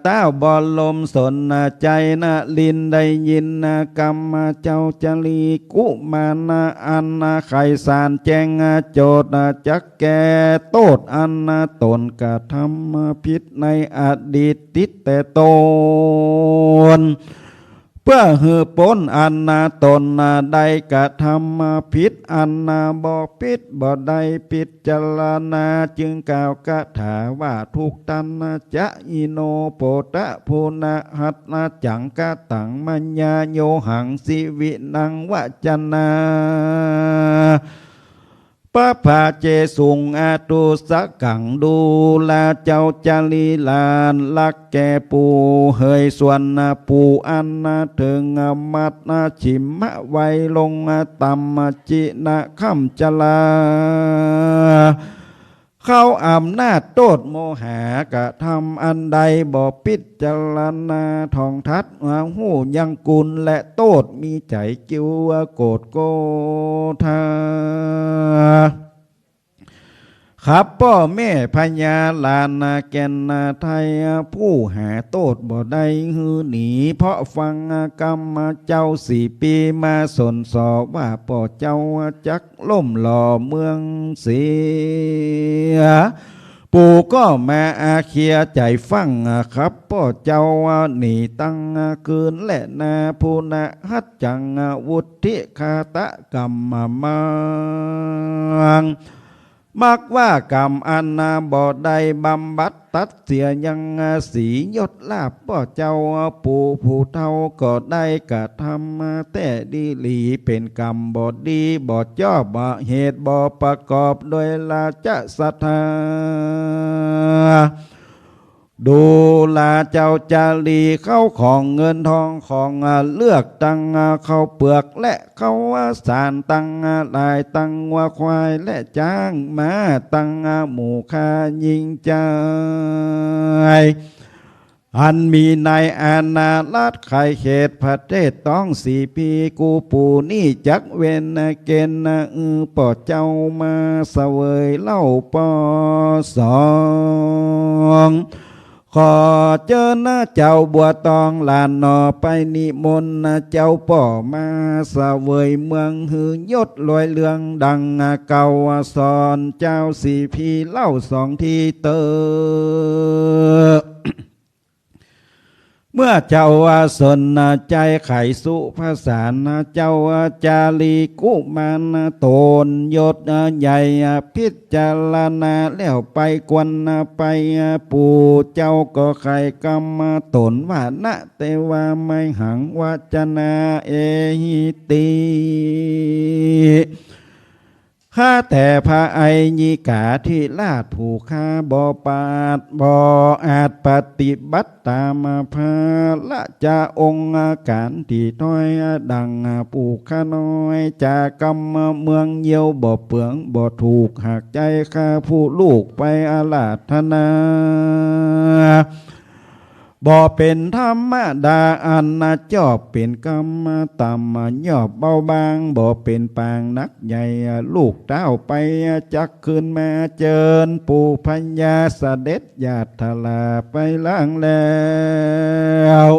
ต้าวบรมสนใจ๋นรินทร์ได้ยินกำเจ้าจารีกุมารอันใค่สารแจ้งโจทย์จักแก้โต้ษอันตนกระทำผิดในอดีตติดแต่ตน เปื้อหื้อป๊นอันนาต๋นนาได้กระทำผิดอันนาบ่ผิดบ่ได้ ปิจารณาจึงกล่าวคาถาว่า ทุกขันจะ อิโน โปตะ ปุณหัสสะ จัง กตัง มะยะ โยหัง สิวินัง วะจนา ปะปาเจสุง อตุสกัง ดูราเจ้าจารีหลานฮักแก่ปู่เหยส่วนปู่อันเถิงมัดฉิมไวลงต่ำ จินะค่ำจรา เข้าอำนาจโต้ษโมหะ กระทำอันใดบ่ปิจารณาถ่องทัด ฮู้ยังกุณและโต้ษ มีใจ๋กิ้วโกรธโกธา ครับป้อแม่พญาหลานแก่นไทย ผู้หาโต้ษบ่ได้หื้อหนี เพราะฟังกำเจ้าสี่ปี๋มาสนสอว่าป้อเจ้าจักล่มหล่อเมืองเสีย ปู่ก็มาอาเคลียร์ใจ๋ฟั่งครับ ป้อเจ้าหนีตั้งคืนแลนา ปุณหัสสะ จัง วุทธิฆาตกรรมมัง มักว่ากรรมอันบ่ได้บำบัดตัดเสียยัง สียศลาภป้อเจ้าปู่ผู้เฒ่าก็ได้กระทำแต๊ดีหลี เป๋นกรรมบ่ดีบ่จอบ เหตุบ่ประกอบโดยราชศรัทธา ดูราเจ้าจารี เข้าของเงินทองของเลือกตั้งข้าวเปลือกและข้าวสารตังหลาย ตังวัวควายและจ๊างม้า ตังหมู่ข้าญิงจาย อันมีในอาณารัฐไขเขตประเทศต้องสี่ปี๋ กูปู่นี้จักเวนเกณฑ์ อือป้อเจ้ามาเสวยเหล้าป้อสอง ขอเจิญเจ้าบัวตองหลานหน่อ ไปนิมนต์เจ้าป้อมาเสวยเมือง หื้อยศรวยเรืองดังเก่า สอนเจ้าสี่ปี๋เล่าสองทีเต๊อะ เมื่อเจ้าสนใจ๋ใค่สุภาษา เจ้าจารีกุมารต๋นยศใหญ่ พิจารณาแล้วไปควรไป ปู่เจ้าก็ใค่กำต๋นว่า นะ เตวา มหัง วะจนา เอหิติ ข้าแต่พระอัยยิกาธิราชผู้ข้าบ่ปาดบ่อาจปฏิบัติต๋ามภาระจะองค์การตี้ถ้อยดังปู่ข้าน้อย จากำเมืองเยียวบ่เปืองบ่ถูกหากใจ๋ข้าผู้ลูกไปอาราธนา บ่เป๋นธรรมดาอันจอบ เป๋นกำต่ำยอบเบาบาง บ่เป๋นปางหนักใหญ่ ลูกเต้าไปจักคืนมาเจิญปู่พญาเสด็จญาตราไปล้างแล้ว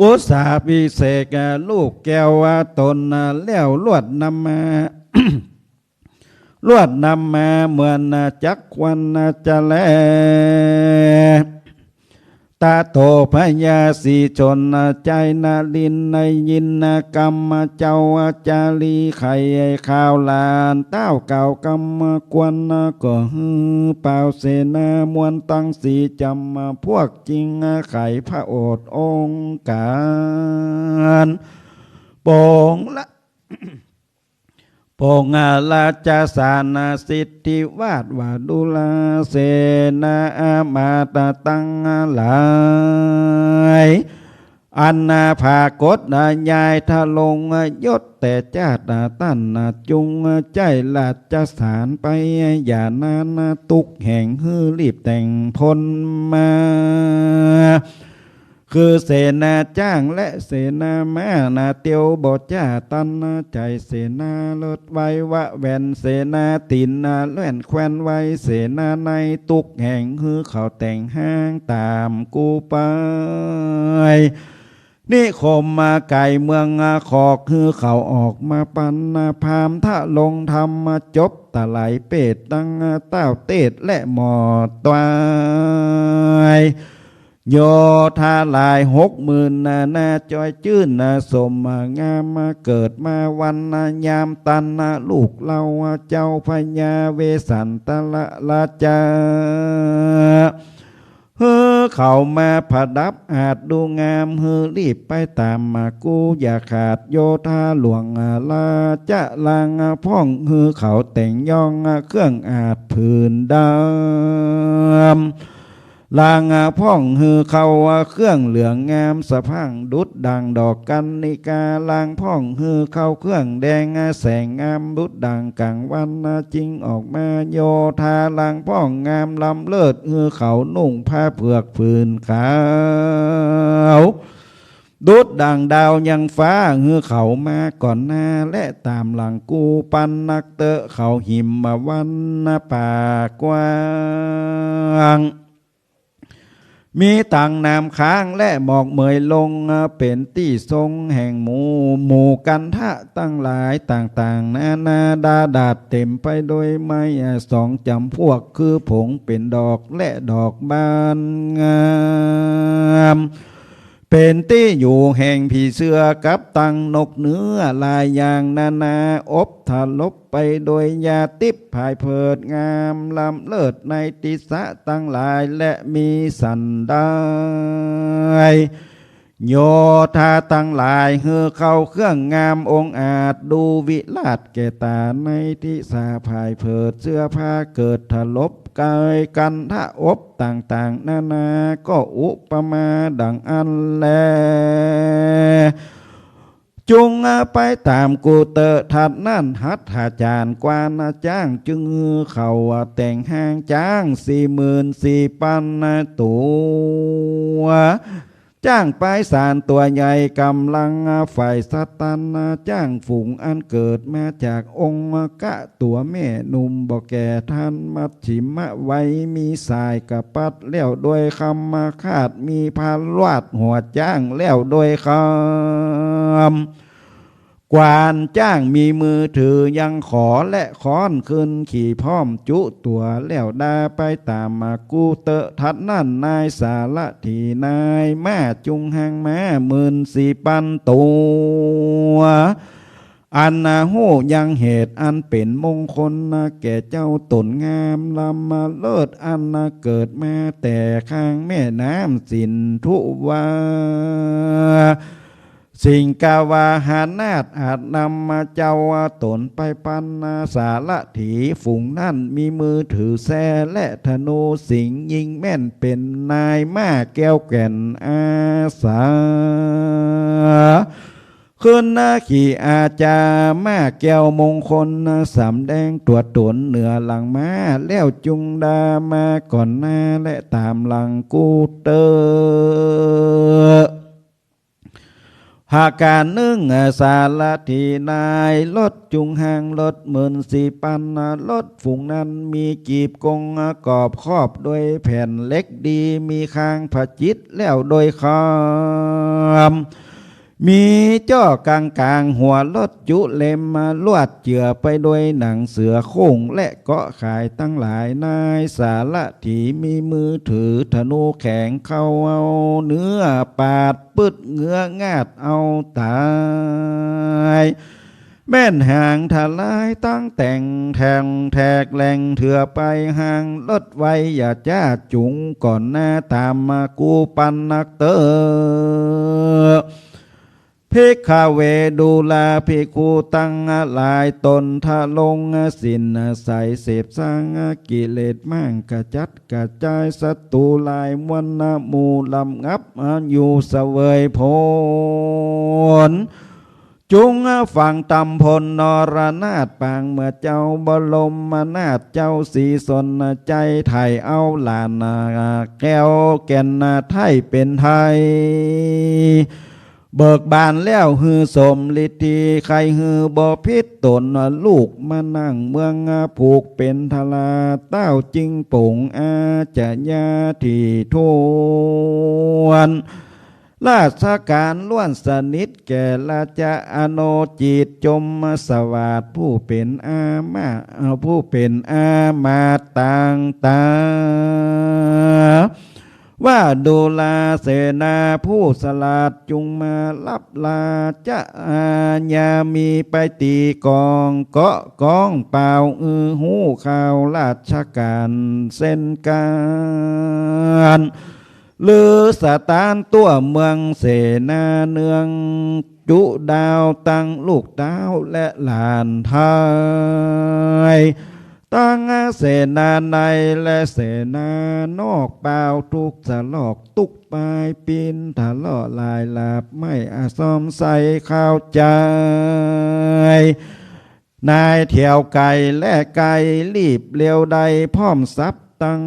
อุสสาภิเษกลูกแก้วต๋นแล้ว ลวดนำมา ลวดนำมาเหมือนจักควันจะแล ตะโตพญาสีชนใจ๋นรินทร์ได้ยินกำเจ้าจารีไขข่าวหลานเต้ากล่าวกำควร ก็หื้อป่าวเสนามวลตังสี่จ๋ำพวก จึงไขพระโอษฐ์องค์การ ปงละ ปงราชสารสิทธิวาทว่า ดูราเสนาอำมาตย์ตังหลาย อันผากฏยายทรงยศแต่จาติต้าน จุ่งใจ๊ราชสารไป อย่านานตุ๊กแห่ง หื้อรีบแต่งพลมา คือเสนาจ๊างและเสนาม้านา เตียวบ่จ้าตันใจ๋ เสนาเลิศไววะแหวน เสนาตี๋นนาแล่นแคว่นไว เสนาในตุ๊กแห่ง หื้อเขาแต่งห้างต๋ามกูไป นิคมมาไก๋เมืองขอก หื้อเขาออกมาปันพามทะลงธรรม จบตะไหลเปตตังเต้าเตศและหมอดตาย โยธาหลายหกหมื่นนานา จอยจื้นสมงาม เกิดมาวันยามตัน ลูกเหล่าเจ้าพญาเวสสันตรราชา หื้อเขามาประดับอาจดูงาม หื้อรีบไปต๋ามมากู้อย่าขาด โยธาหลวงราชลางพ่อง หื้อเขาแต่งย้องเครื่องอาจผืนดำ ลางพ่องหื้อเข้าเครื่องเหลืองงามสะพรั่งดุจดั่งดอกกัณฑิกา ลางพ่องหื้อเข้าเครื่องแดงแสงงามดุจดั่งกั๋งวัน จึงออกมาโยธา ลางพ่องงามล้ำเลิศ หื้อเขานุ่งผ้าเผือกผืนขาว ดุจดั่งดาวยังฟ้า หื้อเขามาก่อนหน้า และต๋ามหลังกู้ปันนักเต๊อะ เขาหิมวันปากกว้าง มีตังน้ำค้างและหมอกเหมยลง เป๋นตี้ทรงแห่งหมู่ หมู่กันทะตังหลายต่างๆ นานาดาดาษ เต๋มไปโดยไม้สองจ๋ำพวก คือผงเป๋นดอกและดอกบานงาม เป๋นตี้อยู่แห่งผีเสื้อกับตังนกเนื้อหลายอย่างนานา อบถลบไปโดยยาทิพย์ผายเผิดงามล้ำเลิศในทิศตังหลาย และมีสันดาย โยธาตังหลายหื้อเข้าเครื่องงามองอาจ ดูวิราชแก่ต๋าในทิศผายเผิด เสื้อผ้าเกิดถลบกายกันทะอบต่างๆ นานา ก็อุปมาดังอั้นแล จุงไปต๋ามกู้เต๊อะ ถัดนั้นหัตถาจ๋ารย์กวานจ้าง จึงหื้อเขาแต่งฮ้างจ๊างสี่หมื่นสี่ปันตั๋ว จ๊างปายสารตั๋วใหญ่ก๋ำลังฝ่ายสะตัน จ๊างฝูงอันเกิดมาจากองคตะตั๋วแม่หนุ่มบ่แก่ทัน มัชฌิมะวัยมีสายกะปัดแล้วโดยคำมาคาด มีพาลวาดหัวจ๊างแล้วโดยคำ กวานจ๊างมีมือถือยังขอและค้อน ขึ้นขี่พร้อมจุตั๋วแล้วดาไปต๋ามมากู้เต๊อะ ถัดนั้นนายสารถีนายม้าจุงฮังม้าหมื่นสี่ปันตั๋ว อันฮู้ยังเหตุอันเป๋นมงคลแก่เจ้าต๋นงามล้ำเลิศ อันเกิดมาแต่ข้างแม่น้ำสินธุวา สิงกวาหนาถอาจนำมาเจ้าต๋นไปปัน สารถีฝูงนั้นมีมือถือแส้และธนูสิงห์ ยิงแม่นเป๋นนายม้าแก้วแก่นอาสา ขึ้นขี่อาจาม้าแก้วมงคล สำแดงตั๋วต๋นเหนือหลังม้า แล้วจุงดามาก่อนหน้าและต๋ามหลังกู้เต๊อะ หากก๋านนึ่ง สารถีนายรถจุงฮังรถหมื่นสี่ปัน รถฝูงนั้นมีกีบกงกรอบครอบโดยแผ่นเหล็กดี มีคางผจิตแล้วโดยคำ มีจ้อกลางๆ หัวรถจุเล็ม ลวดเจือไปโดยหนังเสือโคร่ง และเกาะขายตังหลาย นายสารถีมีมือถือธนูแข็ง เข้าเอาเนื้อปาด ปึดเงื้องาดเอาต๋าย แม่นหางทลายตังแต่งแถงแถกแหล่งเถื่อไป ฮังรถไวอย่าจ๊าจุงก่อนหน้าต๋ามมากู้ปันนักเต๊อะ ภิกขเวดูราภิกขุตังหลายต๋นทะลงศีลใส เสพสางกิเลสมั่ง กระจัดกระจายศัตรูหลายมวล หมู่ลำงับอยู่เสวยผล จุงฟังตำพลนรนาถปางเมื่อเจ้าบรมนาถเจ้าสีสนใจ ไถ่เอาหลานแก้วแก่นไทยเป๋นไทย เบิกบานแล้วหื้อสมฤทธี ใค่หื้อบ่ผิดตน ลูกมานั่งเมืองผูกเป๋นทรา เต้าจิงป๋งอาจญาที่ถ้วน ราชก๋านล้วนสนิทแก่ราชะ อโนจิตจมสวาสผู้เป๋นอามาตย์ ผู้เป๋นอามาตย์ต่างตา ว่าดูราเสนาผู้สลาด จุ่งมาฮับราชอาญา มีไปตี๋ก๋องเกาะก๋องเป่า อือฮู้ข่าวราชก๋านเส้นก๋าน ลือสะตานตั๋วเมืองเสนาเนือง จุดาวตังลูกเต้าและหลานไท้ ตังเสนาในและเสนานอก เป่าทุกข์สลอกตุ๊กปาย ปิ้นทะเลาะหลายหลาบ ไม่อาจซ่อมใสเข้าใจ๋ นายแถวไก๋และใก้ รีบเร็วได้พร้อมทรัพย์ ตัง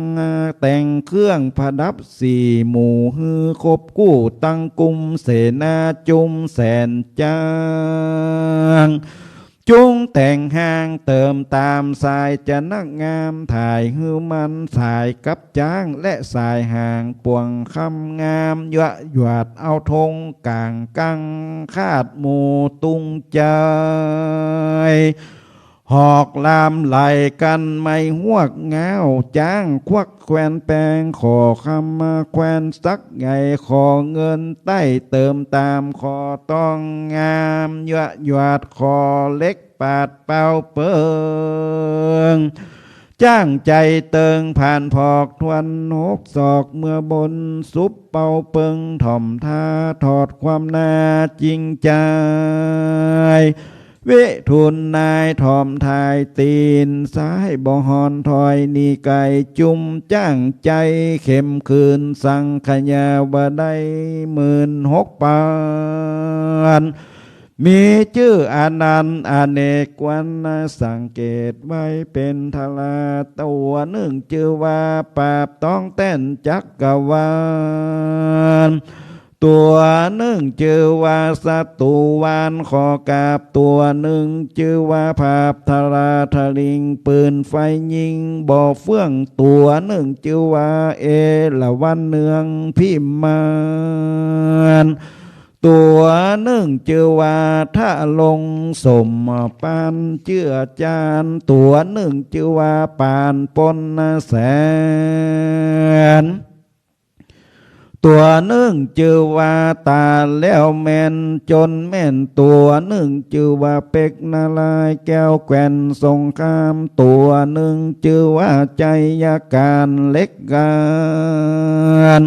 แต่งเครื่องประดับสี่หมู่ หื้อครบกู้ตังกลุ่ม เสนาจุมแสนจ้าง จุ่งแต่งฮางเติมต๋าม สายจะนักงามถ่ายหื้อมัน สายกับจ๊างและสายหาง ป่วงคำงาม ยั่วหยาดเอาธงก๋างกัง คาดหมู่ตุงใจ๋ หอกลามไหลกั๋น ไม้ฮวกง้าว จ๊างควักแควนแปง ขอคำมาแควนสักใหญ่ ขอเงินใต้เติมต๋าม ขอตองงาม ยั่วหยาด ขอเหล็กปาดเป่าเปิง จ้างใจ๋เติง ผ่านผอกทวนหกศอก เมื่อบนสุบเป่าเปิง ถ่อมท่าถอดความหน้าจริงใจ๋ วิทูลนายถ่อมถ่ายตี๋น ซ้ายบ่หอนถอยหนีไก๋ จุมจ้างใจ๋เข้มขืน สังขยาว่าได้หมื่นหกปัน มีจื้ออานันต์อเนกวัน สังเกตไว้เป๋นทรา ตั๋วนึ่งจื้อว่าปราบต้องแต้นจักรวาล ตั๋วนึ่งจื้อว่าศัตรูวานขอกราบ ตั๋วนึ่งจื้อว่าผาบทราทลิง ปืนไฟยิงบ่เฟื่อง ตั๋วนึ่งจื้อว่าเอราวัณเนืองพิมาน ตั๋วนึ่งจื้อว่าทะลงสมปานเจื้อจาน ตั๋วนึ่งจื้อว่าปานปนแสน ตั๋วนึ่งจื้อว่าต๋าแล้วแม่นจนแม่น ตั๋วนึ่งจื้อว่าเป็กนารายณ์แก้วแควนสงคราม ตั๋วนึ่งจื้อว่าไชยการเหล็กกาน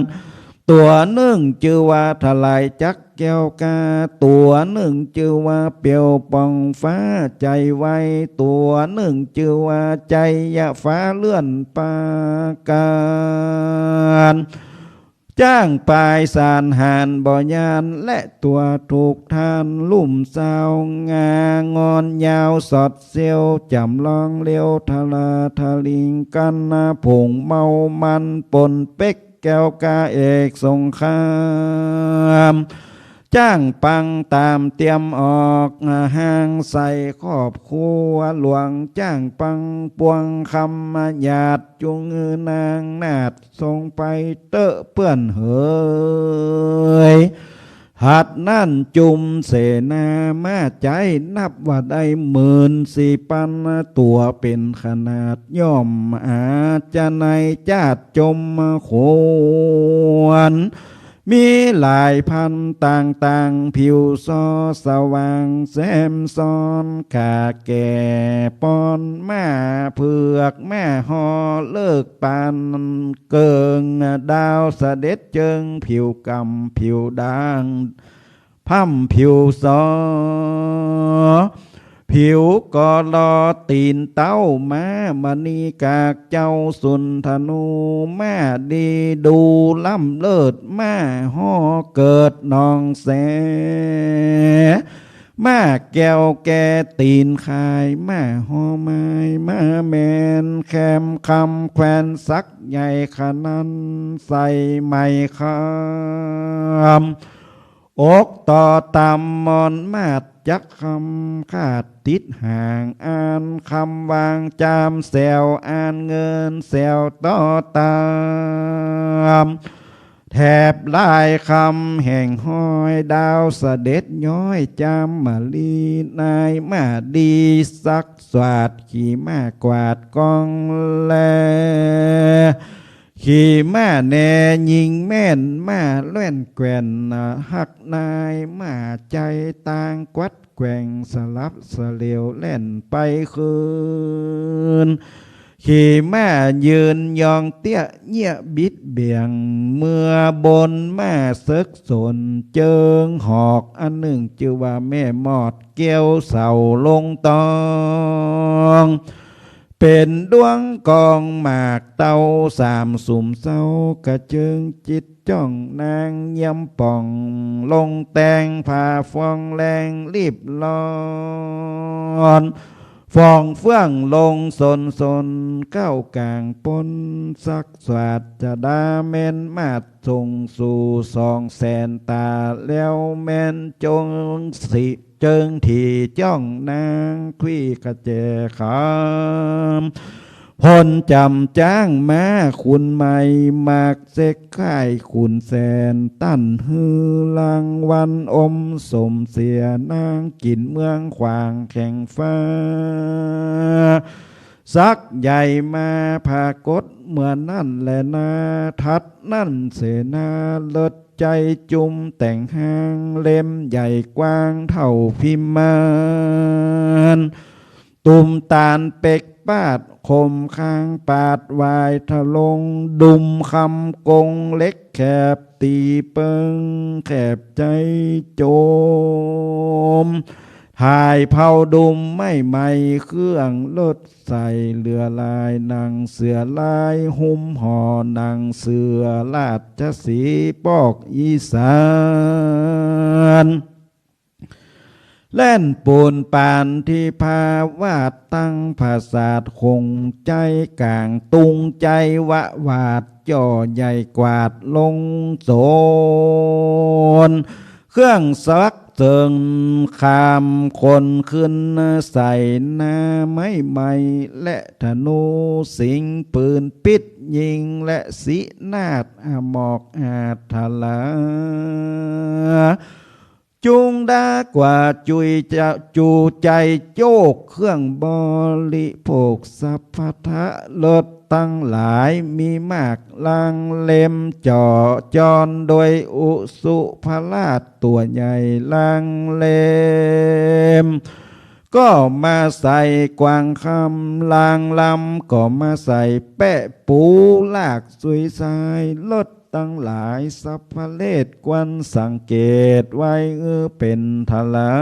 ตั๋วนึ่งจื้อว่าทลายจักรแก้วกา ตั๋วนึ่งจื้อว่าเปลวป่องฟ้าใจ๋ไว ตั๋วนึ่งจื้อว่าไชยฟ้าเลื่อนปราก๋าน จ้างปายสารหานบ่ยาน และตั๋วถูกทานลุ่มซาว งางอนยาวสอดเสี้ยว จ๋ำลองเร็วทราทลิง กั๋นผงเมามันปนเป็ก แก้วกาเอกสงคราม จ้างปังต๋ามเตรียมออกฮางใส่ครอบครัวหลวง จ้างปังปวงคำหยาด จุงหื้อนางนาฏส่งไปเต๊อะเปื้อนเหย หัดนั้นจุมเสนามาใจ๊ นับว่าได้หมื่นสี่ปัน ตั๋วเป๋นขนาดย่อมอาจจะในจาติจมขวน มีหลายพันต่างๆ ผิวซอสว่างแซมซ้อน ขาแก่ปอน ม้าเผือก ม้าฮอ เลิกปานเกิ่ง ดาวเสด็จเจิง ผิวกำผิวด่าง พร่ำผิวซอ ผิวกอลอ ตี๋นเต๊าม้ามณีกาก เจ้าสุนธนู ม้าดีดูล้ำเลิศ ม้าฮอเกิดหนองแส ม้าแก้วแก่ตี๋นคาย ม้าฮอไม้ ม้าแมนแคมคำ แควนสักใหญ่ขนัน ใส่ไหมคำ อกต่อตำมอนมาดจักคำ ขาดติดห่างอ่านคำวาง จามแสวอ่านเงินแสวต่อตาม แถบลายคำแห่งห้อย ดาวเสด็จย้อย จามมะลีนายม้าดี ซักสวาดขี่ม้ากวาดกองแล ขี่ม้าแน่ยิงแม่น ม้าแล่นแกว่น ฮักนายม้าใจ๋ ต่างกวัดแกว่ง สลับสะเหลวแล่นไปคืน ขี่ม้ายืนยองเตี้ย เยียะบิดเบี่ยง เมือบนม้าเสิกสน เจิงหอกอันนึ่ง จื้อว่าแม่มอด เกี้ยวเสาลงตอง เป๋นดวงกองหมากเต้า สามสุมเซ้า กระเจิงจิตจ้อง นางเยียมป่อง ลงแต่งผ้าฟองแลง รีบร้อน ฝ่องเฟื่องลงสนสน ก้าวก๋างป๊น สักสาดจดาแม่นมาด ส่งสู่สองแสนต๋า แล้วแม่นจงสิ เจิงถี่จ้องนาง ควีกระแจขาม พลจ๋ำจ๊างม้าขุนใหม่ หมากเสกค่ายขุนแสน ตั้นหื้อรางวัลอมสมเสีย นางกิ๋นเมืองขวางแข็งฟ้า สักใหญ่มาผากฏเมื่อนั้นแลนา ถัดนั้นเสนาเลิศใจ๋ จุมแต่งฮ้าง เล่มใหญ่กว้างเต้าพิมาน ตุ่มต๋านเปกปาด คมคางปาดวายทะลง ดุมคำกงเหล็กแขบ ตี๋เปิงแขบใจ๋โจม ถ่ายเผาดุมไม้ใหม่ เครื่องเลิศใสเหลือหลาย หนังเสือลายหุ้มห่อ หนังเสือราชสีห์ปอกอีสาน แล่นปูนปานทิพาวาส ตั้งผาสาทคงใจ๋ก๋าง ตุงใจ๋วะหวาด จ่อใหญ่กวาดลงโสน เครื่องสักเสริงคาม คนขึ้นใส่หน้าไม้ใหม่ และธนูสิงห์ปืนปิ๊ดยิง และสินาศอมอกอาถลา จุงดากว่าจุยจะ จูใจ๋โจก เครื่องบริโภคสัพพะทะ เลิศตังหลายมีมาก ลางเล่มเจาะจอน โดยอุสุภราชตั๋วใหญ่ ลางเล่มก็มาใส่กวางคำ ลางลำก็มาใส่แป๊ปู ลากสุยสาย เลิศตังหลาย สัพพะเลศควรสังเกตไว้ เออ เป๋นทะลา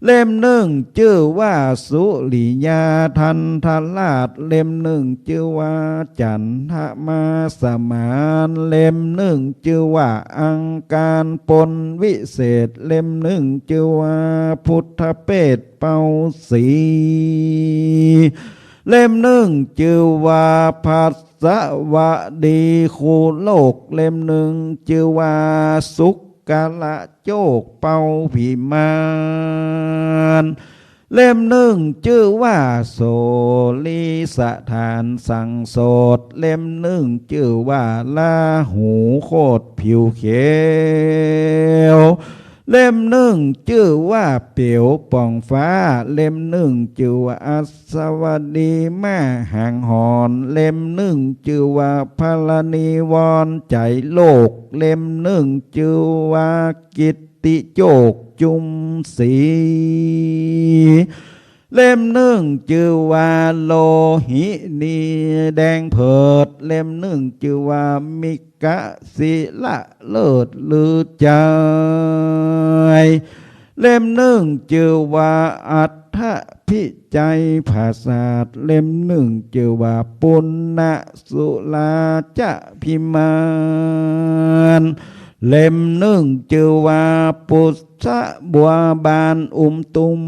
เล่มนึ่งจื้อว่าสุริยาทันทราช เล่มนึ่งจื้อว่าจันทมาสมาน เล่มนึ่งจื้อว่าอังคารปนวิเศษ เล่มนึ่งจื้อว่าพุทธเปตเป่าสี เล่มนึ่งจื้อว่าพฤหัสบดีคู่โลก เล่มนึ่งจื้อว่าสุกระโจกเป่าผีมาร เล่มนึ่งจื้อว่าโสลีสถานสังโสต เล่มนึ่งจื้อว่าราหูโคตรผิวเขียว เล่มนึ่งจื้อว่าเปียวป่องฟ้า เล่มนึ่งจื้อว่าอัสวดีม้าหางหอน เล่มนึ่งจื้อว่าพระนิวรณ์ใจ๋โลก เล่มนึ่งจื้อว่ากิตติโจกจุมสี เล่มนึ่งจื้อว่าโลหินีแดงเผิด เล่มนึ่งจื้อว่ามิกะศิละเลิศลือใจ๋ เล่มนึ่งจื้อว่าอัฏฐพิจัยผาสาท เล่มนึ่งจื้อว่าปุณณสุราจะพิมาน เล่มนึ่งจื้อว่าปุษสะบัวบานอุ้มตุ้ม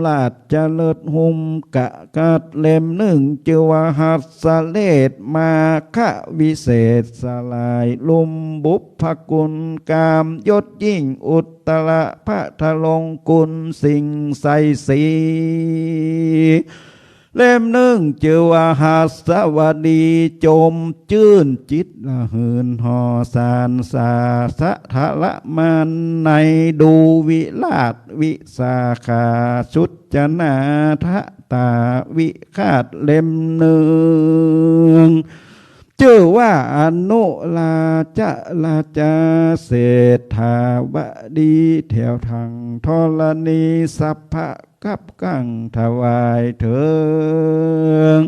ราชเลิศหุ้มกะกัด เล่มนึ่งจื้อว่าหัสเสลศมาคะวิเศษสลายลุ่มบุพคุณกามยศยิ่งอุตตระพระทะลงกุลสิ่งใสสี เล่มนึ่งจื้อว่าหัสวดีจมจื้นจิตละหืนห่อสารสาสะทะละมานในดูวิราชวิสาขาชุดจนาทะตาวิฆาต เล่มนึ่ง จื้อว่าอนุราชราชาเศรษฐาบดี แถวถังธรณีสรรพะ กับกั๋งถวายเถิง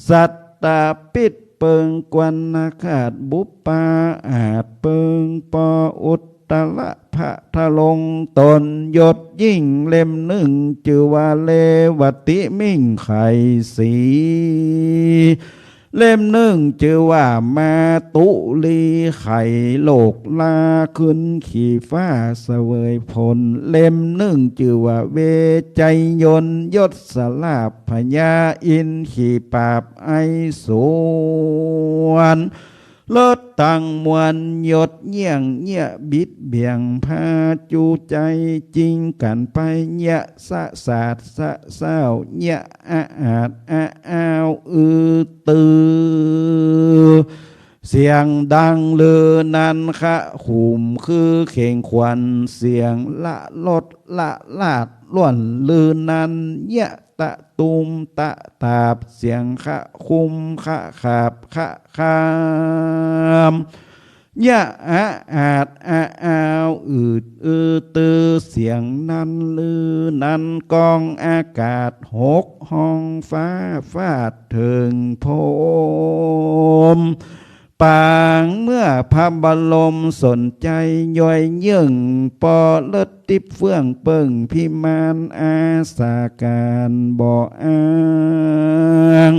สัตตปิตรเปิงกวนนาคาตบุปปาอาจเปิงปออุตตรพระทรงตนยศยิ่ง เล่มนึ่งจื้อว่าเรวติมิ่งไขสี เล่มนึ่งจื้อว่ามาตุลีไขโลกลาขึ้นขี่ฟ้าเสวยผล เล่มนึ่งจื้อว่าเวชยนต์ยศลาภพญาอินทร์ขี่ปราบไอสวน เลิศตังมวลยศเยี่ยงเยียะบิดเบี่ยงพาจูใจจริงกั๋นไปเยียะ สะสาดสะเศร้าเยียะ อะอาดอะอาว อือตือ เสียงดังลือนันคะขุมคือเข่งขวัญ เสียงละลดละลาดล่วนลือนันเยียะ ตะตุมตะตาบ เสียงคะคุมคะขาบคะคาม เยียะ อะอาดอะอาว อืดอือตือ เสียงนันลือนันก้องอากาศหก ฮ้องฟ้าฟาดเถิงพรหม ปางเมื่อพระบรมสนใจย่อยเยิ่ง ปอเลิศติ๊บเฟื่องเปิงพิมานอาสาการบ่อ้าง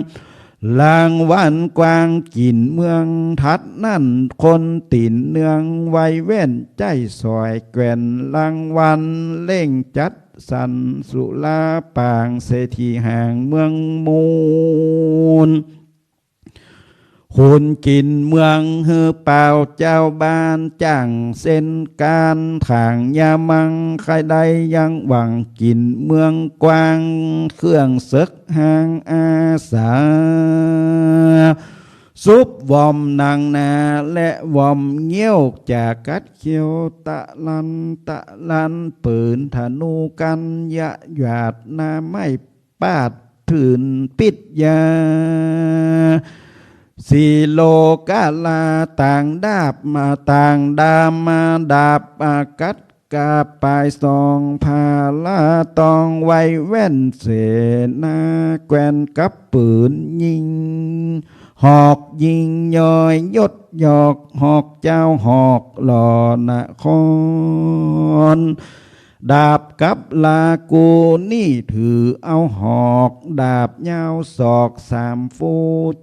ลางวันกว้างกิ๋นเมืองทัดนั่น คนตี๋นเนืองไวแว่นใจ๊สอยแกว่น ลางวันเร่งจัดสรรสุราปาง เศรษฐีหางเมืองมูล ขุนกิ๋นเมืองหื้อเป่า เจ้าบ้านจ้างเส้นก๋าน ถางยามังใค่ได้ยังหวัง กิ๋นเมืองกว้างเครื่องเสิกหางอาสา สุบวอมหนังหนาและวอมเงี้ยว จะกัดเขี้ยวตะลันตะลัน ปืนธนูกัญญะหยาด หน้าไม้ปาดถืนปิดยา สีโลกะลาต่างดาบมาต่างดามมาดาบอากัด กาบปายสองพาลาตองไวแว่นเสนาแกว่นกับปืนยิง หอกยิงยอยยศหยอก หอกเจ้าหอกหล่อนคร ดาบกับลากูนี่ถือเอาหอก ดาบยาวศอกสามฟู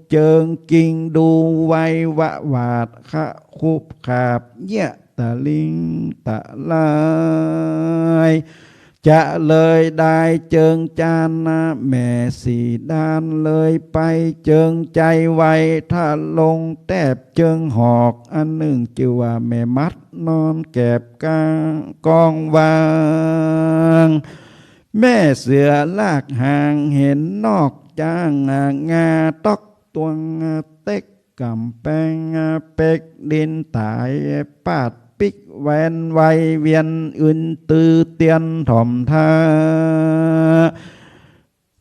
เจิงกิ่งดูไววะหวาดคะคุบขาบเยียะ ตะลิงตะลาย จะเลยได้เจิงจานนะแม่สีด้าน เลยไปเจิงใจไว ถ้าลงแตบเจิงหอก อันนึ่งจื้อว่าแม่มัดนอนแกบกลางกองวาง แม่เสือลากหางเห็นนอกจ้างงาต๊อกตวงเต็ก ก๋ำแปงเป็กดินต๋าย ปาดปิ๊กแวนไวเวียน อึนตือเตียนถ่อมท่า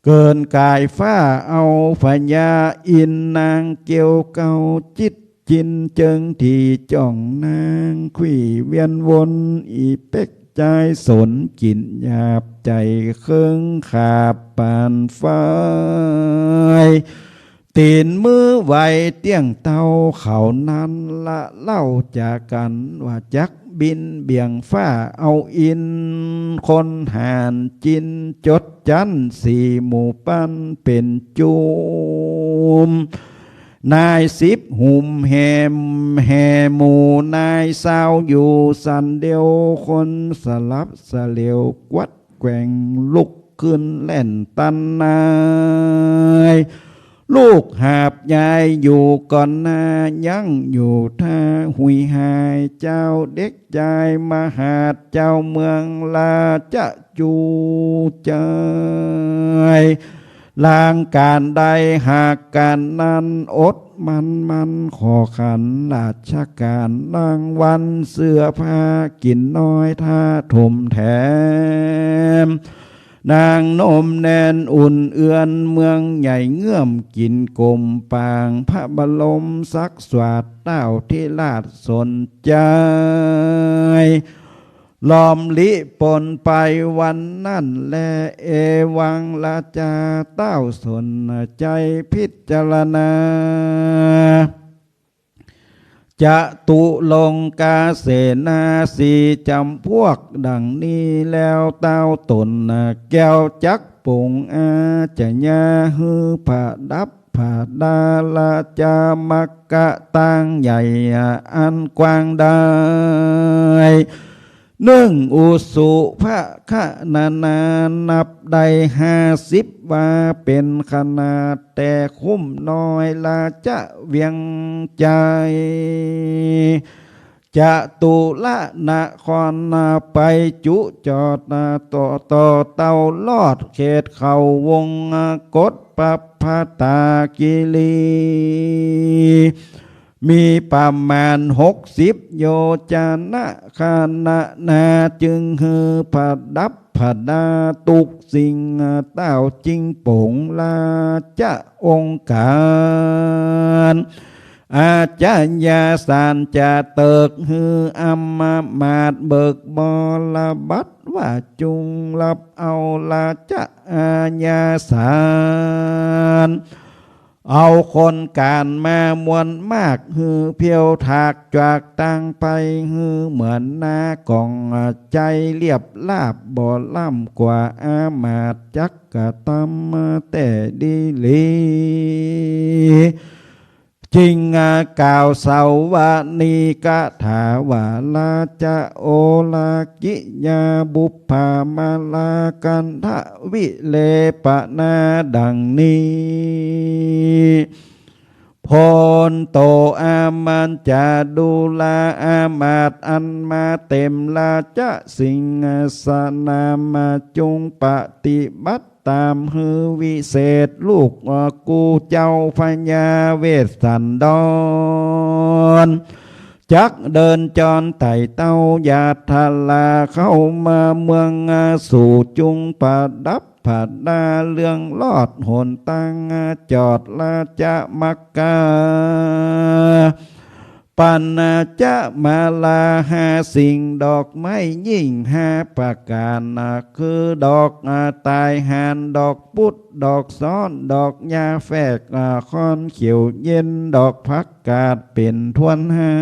เกินก๋ายฟ้าเอาพญาอินทร์ นางเกี้ยวเก้าจิตจิน เจิงถี่จ้องนางขวี้เวียนวน อี่เป็กจายสนจิ๋นหยาบใจ๋เคิงขาบปานฝ้าย ตี๋นมือไวเตี้ยงเต้าเขานั้น ละเล่าจากั๋นว่าจักบินเบี่ยงฟ้าเอาอินทร์ คนหาญจินจดจั้นสี่หมู่ปันเป๋นจุม นายสิบหุมแหมแห่หมู่นายซาวอยู่สันเดียว คนสลับสะเหลียวกวัด แกว่งลุกขึ้นแล่นตันนาย ลูกหาบยายอยู่ก่อนหน้า ยั้งอยู่ท่าหุยหาย เจ้าเด็กจายมหาด เจ้าเมืองราชจู๋จาย ลางก๋านใดหากก๋านนั้น อดมันมันขอขันราชก๋าน ลางวันเสื้อผ้ากิ๋นน้อยถ้าถมแถม นางนมแนนอุ่นเอือนเมืองใหญ่เงื้อมกิ๋นกลมปาง พระบรมสักสวาทเต้าธิราชสนใจ๋ ลอมลิปนไปวันนั้นแล เอวังราจาเต้าสนใจ๋พิจารณา จตุรงคเสนาสี่จ๋ำพวกดังนี้แล้ว เต้าต๋นแก้วจักปงอาชญา หื้อประดับประดาราจามักกะตางใหญ่อันกว้างได้ นึ่งอุสุภคณา นับได้ห้าสิบวา เป๋นขนาดแต่คุ้มน้อยราชเวียงใจ๋ จตุรนครไปจุจอดต่อ ต่อเต้ารอดเขตเขาวงกต ปัพพตาคีรี มีประมาณหกสิบโยชนะ ขณะนาจึงหื้อประดับประดาทุกสิ่ง เต้าจิงป๋งราชองค์ก๋าร อาชญาสารจะเติกหื้ออำมาตย์เบิกบรบัตรว่าจุงรับเอาราชอาญาสาร เอาคนก๋านมามวลมาก หื้อเผี้ยวถากจวากตางไป หื้อเหมือนนาก๋องใจ๋เรียบราบ บ่ล้ำกว่าอามาตย์จักกระตำแต่ดีหลี จิงกล่าวสวนีคาถาว่า ราชโอรากิยา บุพพามาลาคันทวิเลปนา ดังนี้ โพนโตอามัญจาดูรา อามาตย์อันมาเต็มราชสิงหาสนาม มาจุงปฏิบัติ ต๋ามหื้อวิเศษ ลูกกูเจ้าพญาเวสสันดร จักเดินจรไต่เต้ายาทารา เข้ามาเมืองสู่จุงประดับประดาเรื่องลอดหนตาง จอดราชมักกะ ปัญจมาลาห้าสิ่ง ดอกไม้ยิ่งห้าประก๋าน คือดอกตายหาญ ดอกปุด ดอกซ้อน ดอกยาแฝก ค้อนเขียวเย็น ดอกผักกาดเป๋นถ้วนห้า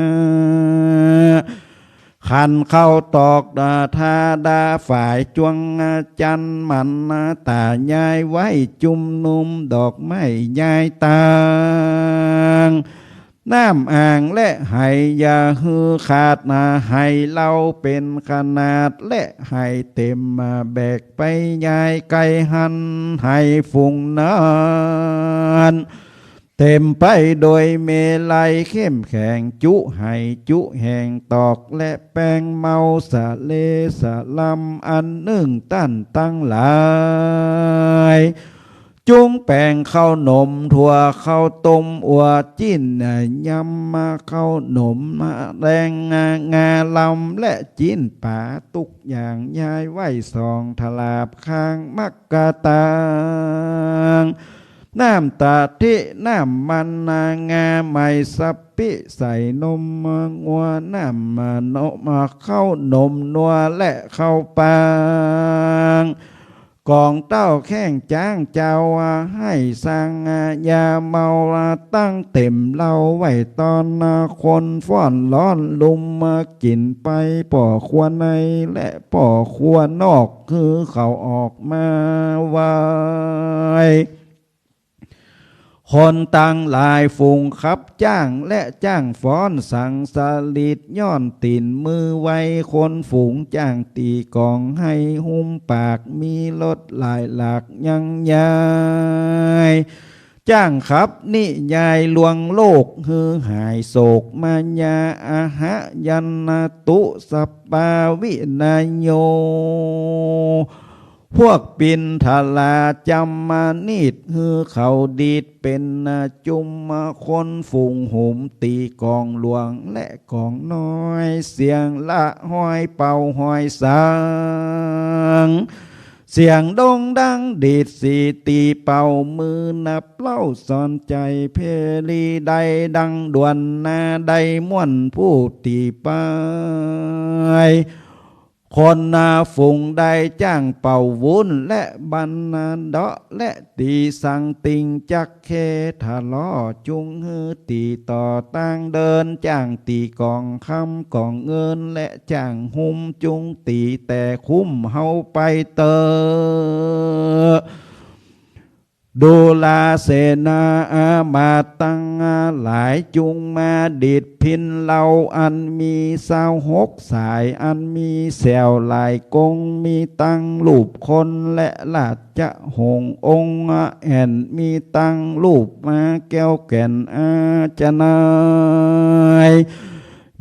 ขันเข้าตอกธาดาฝายจวงจันทร์มันต๋ายายไว้จุมนุม ดอกไม้ยายตาง น้ำอ่างและไหอย่าหื้อขาด ไหเหล้าเป๋นขนาด และไหเต็มแบกไปยายไกลหัน ไหฝูงนั้นเต็มไปโดยเมลัยเข้มแข็ง จุไหจุแห่งตอก และแป้งเมาสะเลสะลำอันนึ่ง ต้านตังหลาย จุงแป๋งข้าวหนมถั่ว ข้าวต้มอั่ว จิ๊นยำ ข้าวหนมแดง งาลำ และจิ๊นป๋า ตุ๊กอย่างยายไว้สองถลาบข้างมักกะตาง น้ำกะทิ น้ำมัน งาใหม่ สะปิ๊ ใส่นมงัว น้ำนม ข้าวหนมนัว และข้าวปาง ก๋องเต้าแข้งจ๊างเจ้า หื้อสั่งยาเมา ตั้งเต็มเหล้าไว้ต้อน คนฟ้อนร้อนลุ่ม กิ๋นไปป้อครัวใน และป้อครัวนอก หื้อเขาออกมาไหว้ คนตังหลายฝูงขับจ๊าง และจ๊างฟ้อนสังสะหริด ย้อนตี๋นมือไว คนฝูงจ๊างตี๋ก๋อง ไหหุ้มปาก มีรถหลายหลากยังยาย จ๊างขับนิยายลวงโลก หื้อหายโศกมายา อะหะยันตุ สัปปาวินัยโย พวกปิณฑลาจำมานิด หื้อเขาดีดเป๋นจุม คนฝูงหุมตี๋ก๋องหลวง และก๋องน้อย เสียงละฮอยเป่าฮอยสัง เสียงโด่งดังดีดสีตีเป่ามือนับเล่าสอนใจ๋เพลีได้ดังดวนนาได้ม่วนผู้ตีไป คนนาฝูงได้จ้างเป่าวุ้นและบันนาเดาะและตีสังติงจักเคทะเลาะจุงหื้อตีต่อตั้งเดินจ้างตีกองคำกองเงินและจ้างหุ้มจุงตีแต่คุ้มเฮาไปเตอ ดูราเสนาอามาตย์ตังหลายจุงมาดีดพิณเหล่าอันมีซาวหกสาย อันมีแสวหลายกง มีตังรูปคนและราชหงส์องค์แอ่น มีตังรูปม้าแก้วแก่นอาชนาย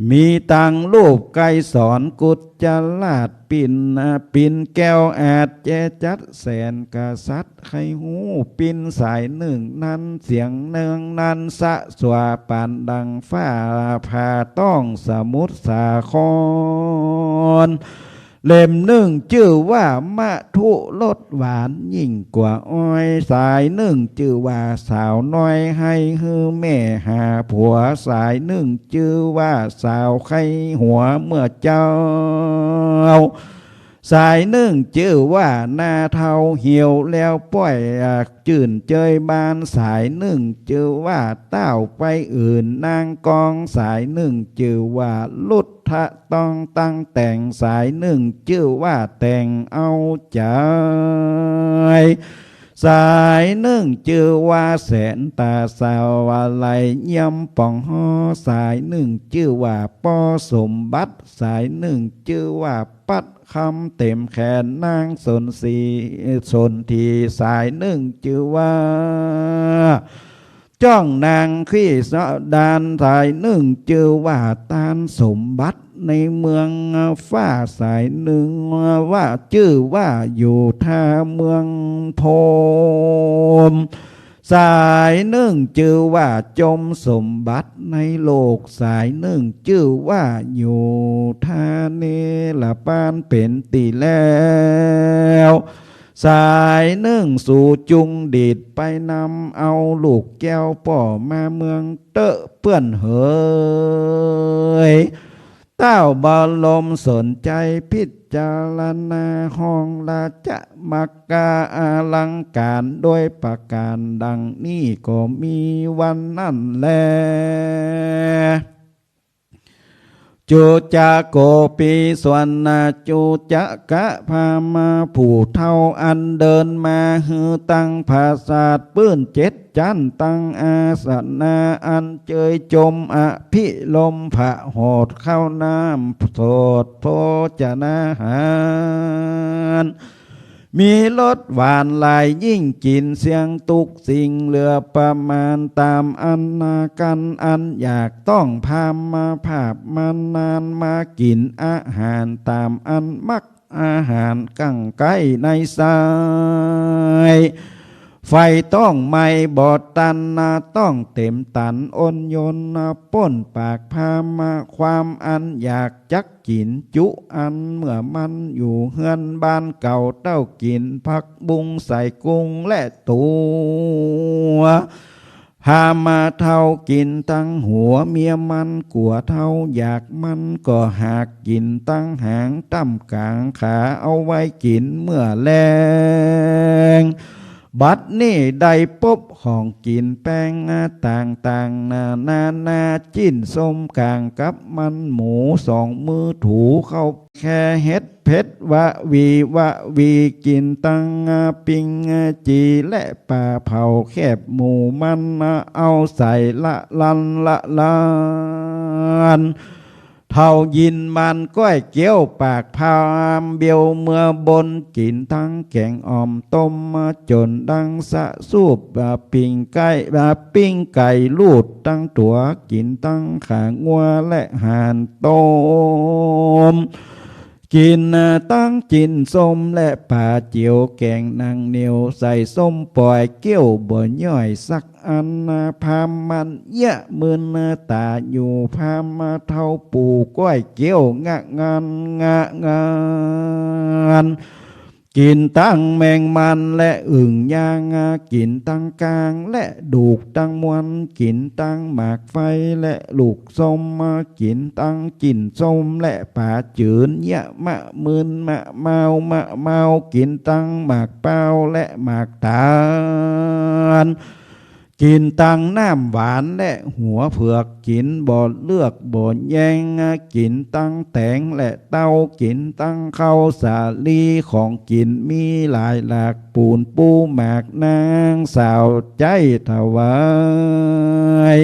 มีตังรูปไกรสรกุจจราช ปิ่น อ่า ปิ่นแก้วอาจเจจัดแสนกษัตริย์ใค่ฮู้ ปิ่นสายนึ่งนั้นเสียงเนืองนั้นสะสวาปานดังฟ้าผ่าต้องสมุทรสาคร เล่มนึ่งจื้อว่ามะธุรสหวานยิ่งกว่าอ้อย สายนึ่งจื้อว่าสาวน้อยใค่หื้อแม่หาผัว สายนึ่งจื้อว่าสาวใค่หัวเมื่อเจ้า สายนึ่งจื้อว่าหน้าเฒ่าเหี่ยวแล้วป้อย อ่า จื้นเจยบาน สายนึ่งจื้อว่าเต้าไปอื่นนางกอง สายนึ่งจื้อว่าลุทธะต้องตั้งแต่ง สายนึ่งจื้อว่าแต่งเอาใจ๋ สายนึ่งจื้อว่าแสนต๋าสาวาลัยเยี่ยมป่องฮ้อ สายนึ่งจื้อว่าป้อสมบัติ สายนึ่งจื้อว่าปัดคำเต็มแขนนางสนสี สนธี สายนึ่งจื้อว่า จ้องนางขี้สะดาน สายนึ่งจื้อว่าตานสมบัติในเมืองฟ้า สายนึ่งว่าจื้อว่าอยู่ท่าเมืองพรหม สายนึ่งจื้อว่าจมสมบัติในโลก สายนึ่งจื้อว่าอยู่ท่าเนรปานเป๋นตี้แล้ว สายนึ่งสูจุงดีดไปนำเอาลูกแก้วป้อมาเมืองเต๊อะเปื้อนเหย เต้าบรมสนใจ๋พิจารณาห้องราชมักกาอาลังก๋านโดยประก๋านดังนี้ก็มีวันนั้นแล จุจโกปีสวนนาจุจกะพราหมณ์ผู้เฒ่าอันเดินมาหื้อตังผาสาทปื้นเจ็ดจั๊นตังอาสนะอันเจยจมอภิรมย์ผะโหดเข้าน้ำโสดโภจนาหาร มีรสหวานหลายยิ่งกิ๋นเสี้ยงตุ๊กสิ่งเหลือประมาณต๋ามอันนากั๋นอันอยากต้องพราหมณ์มาภาพมานานมากิ๋นอาหารต๋ามอันมักอาหารกั๋งใก้ในไส้ ไฟต้องไหม้บ่ตันนาต้องเต็มตันอ้นยนนาป้นปากพราหมณ์ความอันอยากจักกิ๋นจุอันเมื่อมันอยู่เฮือนบ้านเก่าเต้ากิ๋นผักบุ้งใส่กุ้งและตั๋ว พราหมณ์เฒ่ากิ๋นตังหัวเมียมันกั๋วเฒ่าอยากมันก็หากกิ๋นตังหางต้ำก๋างขาเอาไว้กิ๋นเมื่อแลง บัดนี้ได้ปบของกิ๋นแป้งต่างๆ นานานา จิ้นส้มก๋างกับมันหมูสองมือถูเข้าแค่เห็ดเผ็ดวะวีวะวีกิ๋นตังปิ้งจีและป๋าเผาแคบหมูมันเอาใส่ละลันละลาน เฒ่ายินมันก้อยเกี๊ยวปากพราหมณ์เบียวเมือบนกิ๋นตังแก๋งอ่อมต้มมาจ๋นดังสะสูบปิ้งไก่ปิ้งไก่ลูดตังตั๋วกิ๋นตังขางัวและหานต้ม กิ๋นตังจิ้นส้มและป๋าเจียวแก๋งหนังเหนียวใส่ส้มป๋อยเกี้ยวบ่ย่อยสักอัน พราหมณ์มันเยียะมึนต๋าอยู่ พราหมณ์เฒ่าปู๋ก้อยเกี้ยวงะงันงะงัน กิ๋นตังแมงมันและอึ่งยาง กิ๋นตังก้างและดูกตังมวล กิ๋นตังหมากไฟและลูกส้ม กิ๋นตังจิ้นส้มและป๋าจื๋น เยียะมะมึนมะเมา มะเมา กิ๋นตังหมากเป้าและหมากตาล กิ๋นตังน้ำหวานและหัวเผือก กิ๋นบ่เลือกบ่แยง กิ๋นตังแตงและเต้า กิ๋นตังข้าวสาลี ของกิ๋นมีหลายหลาก ปูนปูหมาก นางสาวใจ๊ถวาย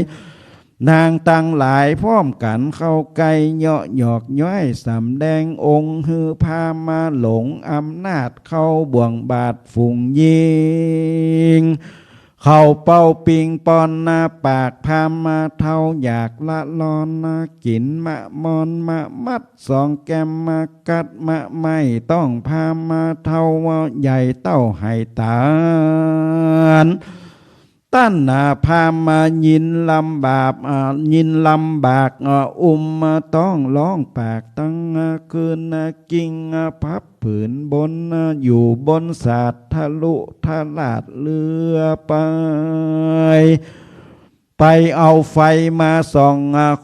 นางตังหลายพร้อมกั๋นเข้าใก้ เยาะหยอกย้อยสำแดงองค์ หื้อพราหมณ์มาหลงอำนาจ เข้าบ่วงบาตรฝูงญิง เขาเป่าปิงปอนหน้าปาก พราหมณ์มาเฒ่าอยากละลอน กิ๋นมะมอนมะมัดสองแก้ม มากัดมะไม้ต้อง พราหมณ์มาเฒ่าว่าใหญ่เต้าไหตาล ต้านหน้าพราหมณ์มายินลำบาก อ่า ยินลำบาก อ่า อุ้มมาต้องร้องปากตังคืน กิ่งพับผืนบน อยู่บนสาดทะลุทะลาดเรือไป ไปเอาไฟมาส่อง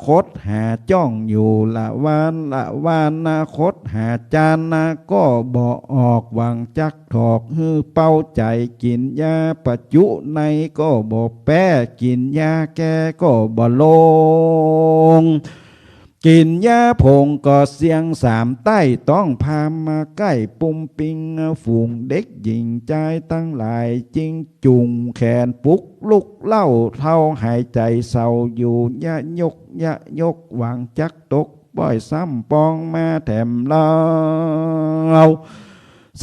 คดหาจ้องอยู่ละวานละวาน คดหาจานก็บ่ออก หวังจักถอกหื้อเป้าใจ๋ กิ๋นยาประจุในก็บ่แป๊ กิ๋นยาแก้ก็บ่ลง กิ๋นยาผงก็เสี้ยงสามใต้ ต้องพราหมณ์มาใก้ ปุ้มปิ้งฝูงเด็กหญิงจายตังหลาย จึงจุ่งแขนปลุกลุกเล่า เฒ่าหายใจ๋เศร้าอยู่ ยะยกยะยก หวังจักตกป้อย ซ้ำปองมาแถมเล่า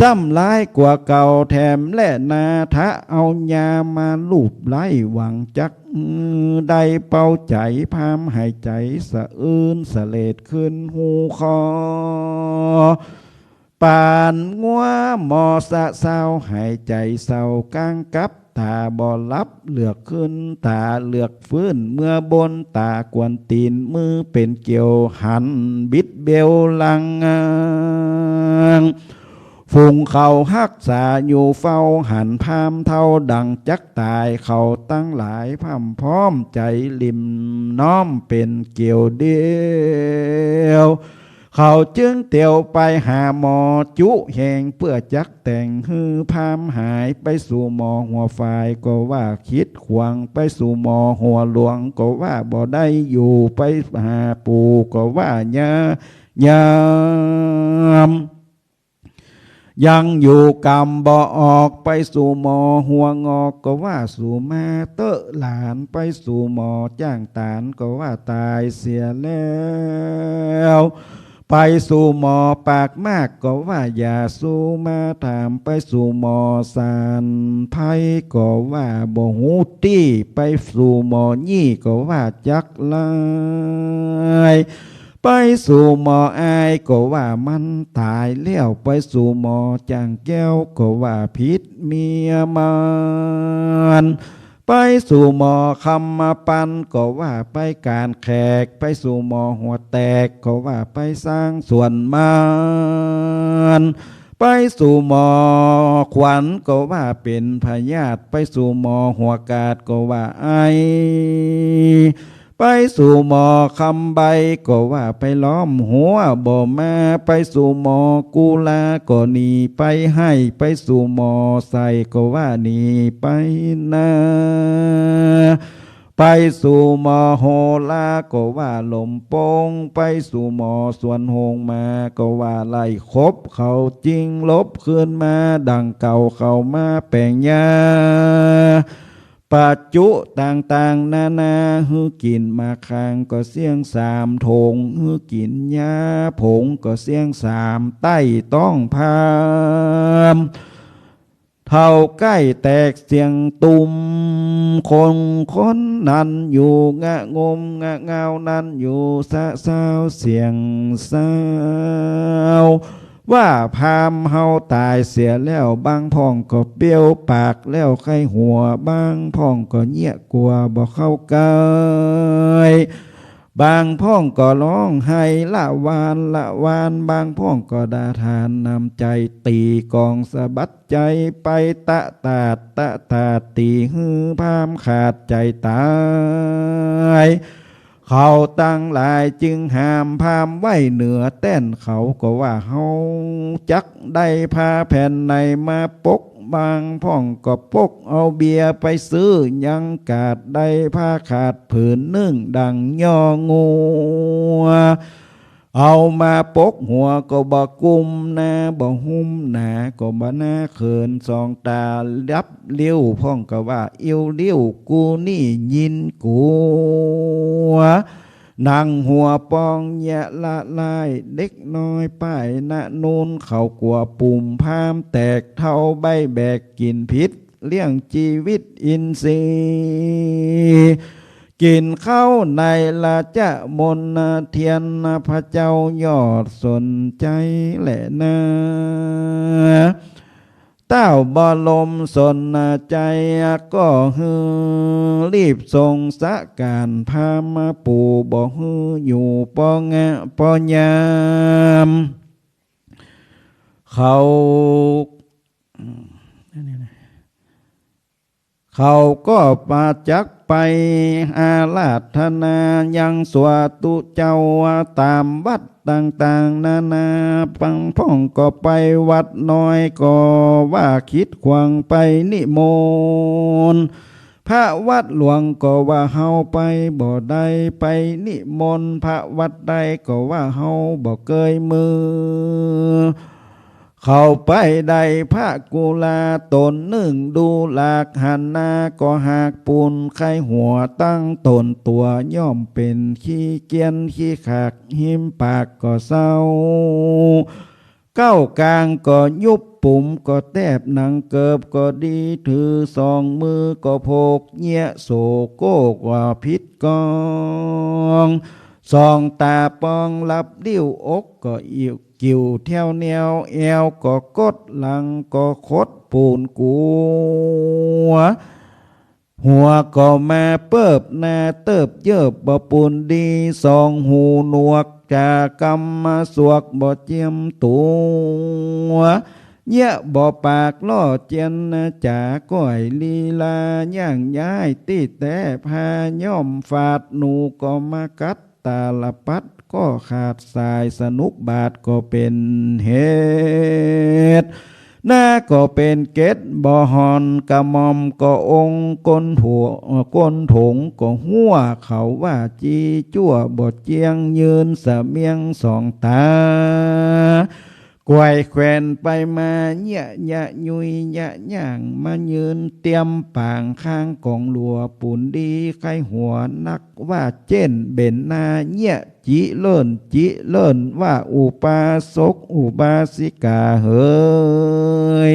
ซ้ำร้ายกว่าเก่าแถมแลนา ถ้าเอายามาลูบไล้ หวังจักได้เป้าใจ๋ พราหมณ์หายใจ๋สะอื้นเสลดขึ้นฮูคอ ปานงัวหมอสะเซา หายใจ๋เศร้ากลางกับ ต๋าบ่หลับ เหลือกขึ้นต๋าเหลือกฟื้น เมื่อบนต๋ากวนตี๋น มือเป๋นเกี่ยวหันบิดเบลลัง ฝูงเขาฮักษาอยู่เฝ้าหัน พราหมณ์เฒ่าดังจักต๋าย เขาตังหลายพร่ำพร้อมใจ๋ริ่มน้อมเป๋นเกี่ยวเดียว เขาจึงเตียวไปหาหมอจุแหง เปื้อจักแต่งหื้อพราหมณ์หาย ไปสู่หมอหัวฝายก็ว่าคิดขวาง ไปสู่หมอหัวหลวงก็ว่าบ่ได้อยู่ ไปหาปู่ก็ว่ายา ยาม ยังอยู่กำบ่ออก ไปสู่หมอหัวงอกก็ว่าสูมาเต๊อะหลาน ไปสู่หมอจ้างตานก็ว่าต๋ายเสียแล้ว ไปสู่หมอปากมากก็ว่าอย่าสู่มาถาม ไปสู่หมอสานไพรก็ว่าบ่ฮู้ตี้ ไปสู่หมอยี่ก็ว่าจักลาย ไปสู่หมออายก็ว่ามันต๋ายแล้ว ไปสู่หมอจ้างแก้วก็ว่าผิดเมียมัน ไปสู่หมอคำมาปันก็ว่าไปก๋านแขก ไปสู่หมอหัวแตกก็ว่าไปสร้างสวนมัน ไปสู่หมอขวัญก็ว่าเป๋นพยาธิ ไปสู่หมอหัวกาดก็ว่าไอ ไปสู่หมอคำใบก็ว่าไปล้อมหัวบ่มา ไปสู่หมอกุลาก็หนีไปไห้ ไปสู่หมอใส่ก็ว่าหนีไปนา ไปสู่หมอโหราก็ว่าลมโปง ไปสู่หมอสวนโฮงมาก็ว่าไล่คบ เขาจึงลบคืนมาดังเก่า เขามาแป๋งยา ประจุต่างๆนานา หื้อกิ๋นมาคางก็เสี้ยงสามถง หื้อกิ๋นยาผงก็เสี้ยงสามใต้ ต้องพราหมณ์เฒ่าใก้แตกเสียงตุ้ม คนคนนั้นอยู่งะงมงะเงานั้นอยู่สะเซาเสียงเศร้า ว่าพราหมณ์เฮาต๋ายเสียแล้ว บางพ่องก็เปรี้ยวปากแล้วไข้หัว บางพ่องก็เยียะกั๋วบ่เข้าใก้ บางพ่องก็ฮ้องไห้ละวานละวาน บางพ่องก็ด่าทานน้ำใจ๋ ตี๋ก๋องสะบัดใจ๋ไป ตะตาดตะตาด ตี๋หื้อพราหมณ์ขาดใจ๋ต๋าย เขาตังหลายจึงหามพราหมณ์ไว้เหนือแต้น เขาก็ว่าเฮาจักได้ผ้าแผ่นไหนมาปก บางพ่องก็ปกเอาเบียร์ไปซื้อ ยังขาดได้ผ้าขาดผืนนึ่งดั่งย่องัว เอามาปกหัวก็บ่กุ้ม หน้าบ่หุ้มหนาก็บ่หน้าเขิน สองต๋าลับลิ้ว พ่องก็ว่าอิ้วลิ้ว กูนี่ยินกั๋ว หนังหัวปองเยียะละลาย เด็กน้อยป้ายนะนูน เขากั๋วปุ่มพราหมณ์แตก เฒ่าใบ้แบกกิ๋นผิด เลี้ยงจีวิตอินทรีย์ กิ๋นข้าวในราชมณเทียน พระเจ้ายอดสนใจ๋แลนา เต้าบรมสนใจ๋ก็หื้อรีบส่งสะก๋านพราหมณ์มา ปู่บ่หื้ออยู่ปองะปอยาม เขา เขาก็ปาจักไปอาราธนายังสวตุเจ้าต๋ามวัดต่างๆ นานา บางพ่องก็ไปวัดน้อย ก็ว่าคิดขวางไปนิมนต์ พระวัดหลวงก็ว่าเฮาไปบ่ได้ ไปนิมนต์พระวัดใดก็ว่าเฮาบ่เกยมือ เขาไปได้พระกุลาต๋นนึ่ง ดูหลากหันหน้าก็หากปูน ใค่หัวตั้งต๋นตั๋วย่อมเป๋นขี้เกียจขี้ขลาด ฮิมปากก็เศร้า เก๊ากางก็ยุบ ปุ๋มก็แตบ หนังเกิบก็ดี ถือสองมือก็โผก เยียะโสโก้ว่าผิดกอง สองต๋าปองลับลิ้ว อกก็อิ่ว กิ่วแถวแนว แอวก็กด หลังก็ขด ปูนกั๋ว หัวก็มาเปิบ หน้าเติบเยิบบ่ปูนดี สองหูหนวก จ๋ากำมาสวกบ่เจียมตั๋ว เยียะบ่ปากล่อเจียนจ๋า ก้อยลีลาย่างย้าย ตี้แต๊ผ้าย่อมฝาด หนูก็มากัด ตาลปัตรก็ขาดสาย สนุกบาดก็เป๋นเหตุ หน้าก็เป๋นเกล็ดบ่ห่อน กระหม่อมก็องค์ ก้นโถ ก้นถงก็หั้ว เขาว่าจีจั่วบ่เจียง ยืนสะเมียงสองต๋า ไขว่แขวนไปมา เยียะยะยุยยะย่าง มายืนเตียมปางข้างกองหลัว ปูนดีใค่หัวนัก ว่าเจ้นเบญหน้า เยียะจิเลิ่นจิเลิ่น ว่าอุปาสกอุปาสิกาเหย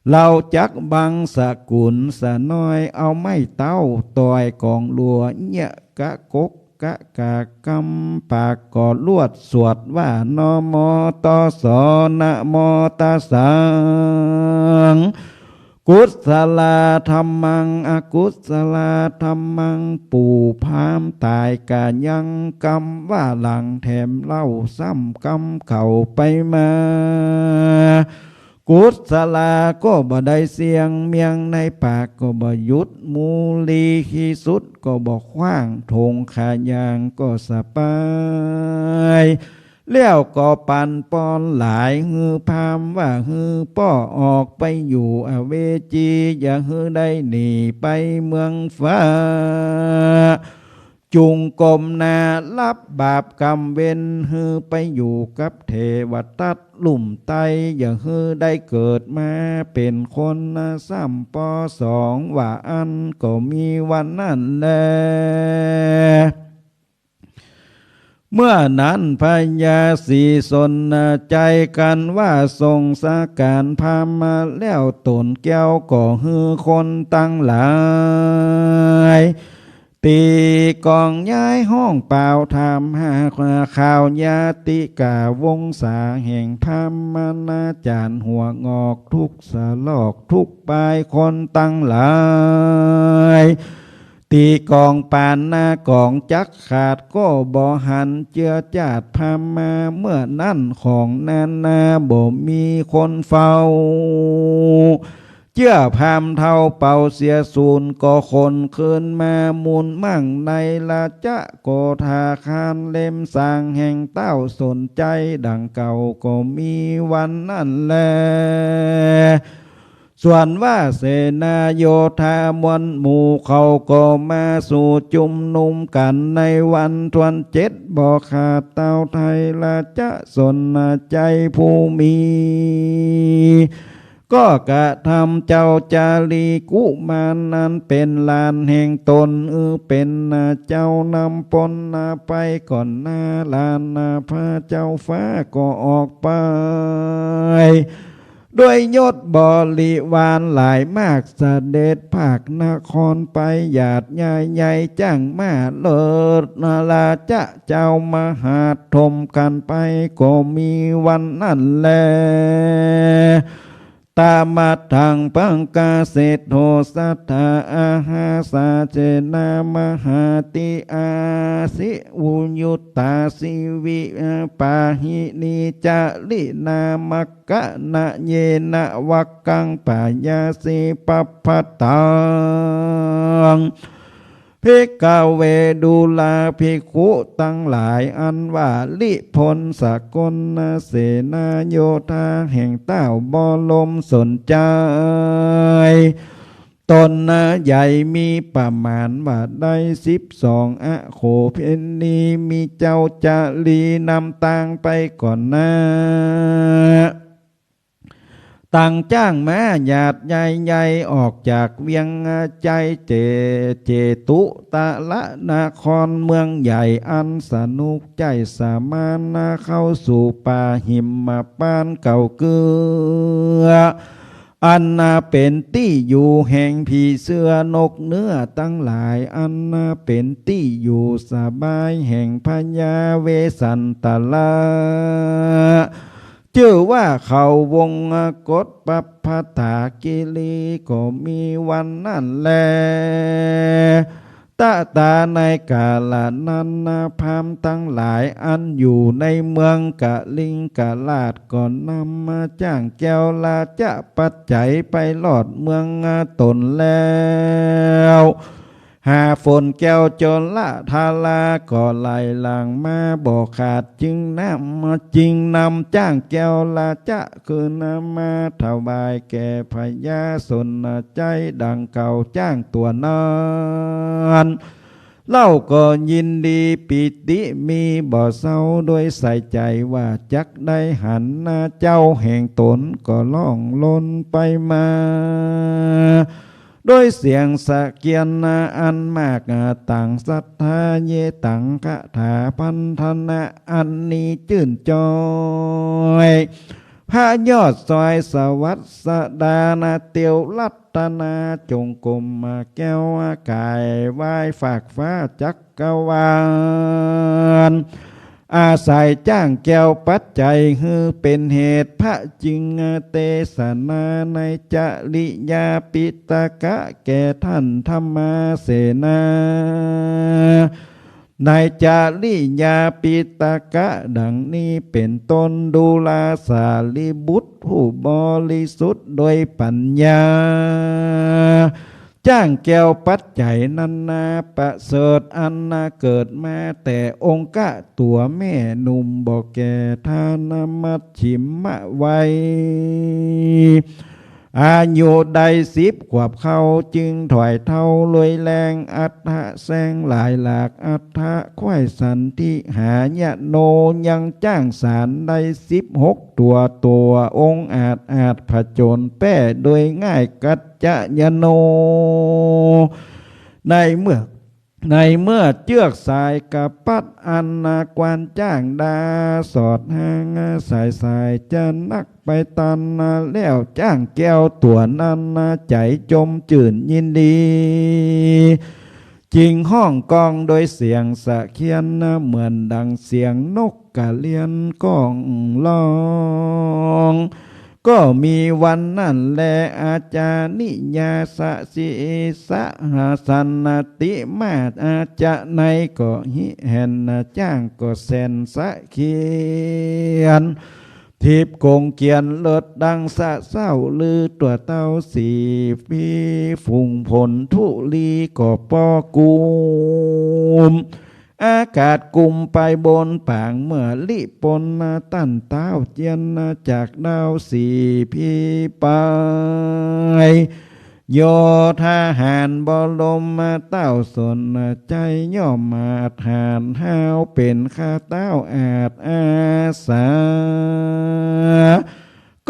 เฮาจักบังสกุลสะน้อย เอาไม้เต๊าต่อยกองหลัว เยียะกะกก กะกากำ ปากก็ลวดสวดว่า นะโมตัสสะ นะโมตัสสัง กุศลาธัมมัง อกุศลาธัมมัง ปู่พราหมณ์ต๋ายกะยัง กำว่าหลังแถมเล่า ซ้ำกำเก่าไปมา กุศลาก็บ่ได้เสียง เมียงในปากก็บ่หยุด มูลีขี้สุดก็บ่ขว้าง ถงขายางก็สะปาย แล้วก็ปันปอนหลาย หื้อพราหมณ์ว่าหื้อป้อออกไปอยู่อเวจี อย่าหื้อได้หนีไปเมืองฟ้า จุ่งก้มหน้ารับบาปกรรมเวร หื้อไปอยู่กับเทวทัตลุ่มใต้ อย่าหื้อได้เกิดมาเป๋นคนซ้ำปอสอง ว่าอั้นก็มีวันนั้นแล เมื่อนั้นพญาศรีสนใจ๋กั๋นว่า ส่งสะก๋านพราหมณ์มาแล้ว ต๋นแก้วก็หื้อคนตังหลาย ตีก๋องย้ายฮ้องเป่าถามหาข่าว ญาติกาวงศาแห่งพราหมณาจ๋ารย์ หัวงอกทุกสะลอกทุกปาย คนตังหลาย ตี๋ก๋องป๋านนาก๋องจักขาด ก็บ่หันเจื้อจาติพราหมณ์มา เมื่อนั้นของนานาบ่มีคนเฝ้า เจื้อพราหมณ์เฒ่าเป่าเสียสูญ ก็ขนคืนมามูลมั่งในราชโกฏาคาร เล็มสร้างแห่งเต้าสนใจ๋ดังเก่า ก็มีวันนั้นแล ส่วนว่าเสนาโยธามวลหมู่เขาก็มาสู่จุมนุมกั๋นในวันถ้วนเจ็ด บ่ขาดเต้าไทยราชสนใจ๋ผู้มี ก็กระทำเจ้าจารีกุมารนั้นเป๋นหลานแห่งต๋น อือเป๋นเจ้านำปนไปก่อนหน้า หลานพระเจ้าฟ้าก็ออกไป ด้วยยศบริวารหลายมาก เสด็จภาคนครไป หยาดใหญ่ใหญ่จ้างม้าเลิศ ราชเจ้ามหาดถมกั๋นไป ก็มีวันนั้นแล ตามัทธังปังกาเศโธ สัตถาอาหาสาเจนามหาติอาสิ อุยุตตาสิวิปาหินี จารินามกะนะเยนะ วักกังปายาสีปัพพะตัง ภิกขเว ดูราภิกขุตังหลาย อันว่าลิพลสกลเสนาโยธาแห่งเต้าบ่ลมสนใจ๋ ต๋นนาใหญ่มีประมาณว่าได้สิบสองอโขเภณี มีเจ้าจารีนำตางไปก่อนหน้า ตังจ้างม้าหยาดใหญ่ใหญ่ ออกจากเวียงไจเจ เจตุตะละนครเมืองใหญ่อันสนุกใจ้สมานเข้าสู่ป่าหิมพานต์เก่าเกื้อ อันนาเป๋นตี้อยู่แห่งผีเสื้อนกเนื้อตังหลาย อันนาเป๋นตี้อยู่สบายแห่งพญาเวสสันตะละ จื้อว่าเขาวงกตปัพพะถากิรี ก็มีวันนั้นแล ตะตาในกาละนั้นนาพราหมณ์ตังหลาย อันอยู่ในเมืองกลิงกราช ก็นำมาจ้างแก้วราชปัจจัยไปรอดเมืองต๋นแล้ว หาฝนแก้วจลธาราก็ไหลหลั่งมาบ่ขาด จึงนำ จึงนำจ้างแก้วราชคืนมาถวายแก่พญาสนใจ๋ดังเก่าจ้างตั๋วนั้น เล่าก็ยินดีปีติมีบ่เศร้า ด้วยใส่ใจ๋ว่าจักได้หันหน้าเจ้าแห่งต๋น ก็ล่องลนไปมา ด้วยเสียงสะเกียนอันมาก ตังสัทธาเยตังคาถาพันธนะ อันนี้จื้นจ้อย พระยอดซอยสวัสดานาเตียวรัตนาจงกรมแก้วก๋ายไหว้ฟากฟ้าจักรวาล อาศัยจ้างแก้วปัจจัยหื้อเป๋นเหตุ พระจึงเตสนาในจริยาปิตกะแก่ท่านธรรมาเสนา ในจริยาปิตกะดังนี้เป๋นต้น ดูราสารีบุตรผู้บริสุทธิ์โดยปัญญา จ้างแก้วปัจจัยนั้นนาประเสริฐ อันนาเกิดมาแต่องค์กะตั๋วแม่หนุ่มบ่แก่ ทานมัชฌิมวัย อายุได้สิบขวบเข้า จึงถอยเท้าลุยแรง อัฏฐะแสงหลายหลาก อัฏฐะไขว้สันติหายโน ยังจ้างสารได้สิบหกตั๋ว ตั๋วองอาจอาจผจญแป้โดยง่ายกัจจยโน ในเมื่อ ในเมื่อเจื้อกสายกะปัดอันนากวานจ้างดา สอดหางสายสายจะนักไปตันแล้ว จ้างแก้วตั๋วนั้นใจ๋จมจื้นยินดี จึงฮ้องก้องโดยเสียงสะเคียน เหมือนดังเสียงนกกะเลียนก้องร้อง ก็มีวันนั้นแล อาจานิยาสะสีสะหะสันนติมา อาจะในก็หิแห่นจ้างก็แสนสะเขียน ทิพย์กงเกียรติเลิศดังสะเซ้า ลือตั๋วเต้าสีพี ฝูงผลธุลีก็ปอกุม อากาศกุมไปบนปาง เมื่อลิปนต้านเต้า เจียนจากดาวสีพีไป โยธาหารบรมเต้าสนใจ ย่อมมาทานห้าวเป็นข้าเต้าอาจอาสา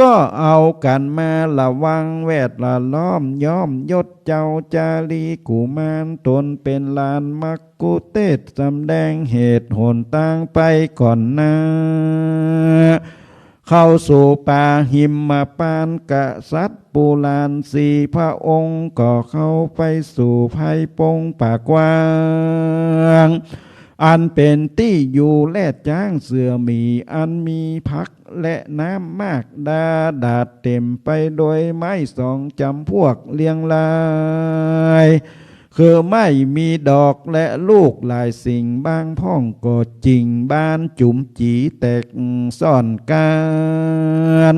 ก็เอากั๋นมาระวังแวดล้อม ย่อมยศเจ้าจารีกุมาร ตนเป็นหลานมักคุเทศ สำแดงเหตุหนตางไปก่อนหน้า เข้าสู่ป่าหิมพานต์ กษัตริย์ปุราณสี่พระองค์ ก็เข้าไปสู่ไพร่ปงป่ากว้าง อันเป็นตี้อยู่แลดจ๊างเสือหมี อันมีผักและน้ำมากดาดาษ เต๋มไปโดยไม้สองจ๋ำพวกเรียงราย คือไม้มีดอกและลูกหลายสิ่ง บางพ่องก็จิ่งบานจุ๋มจี๋แตกซ่อนก๋าน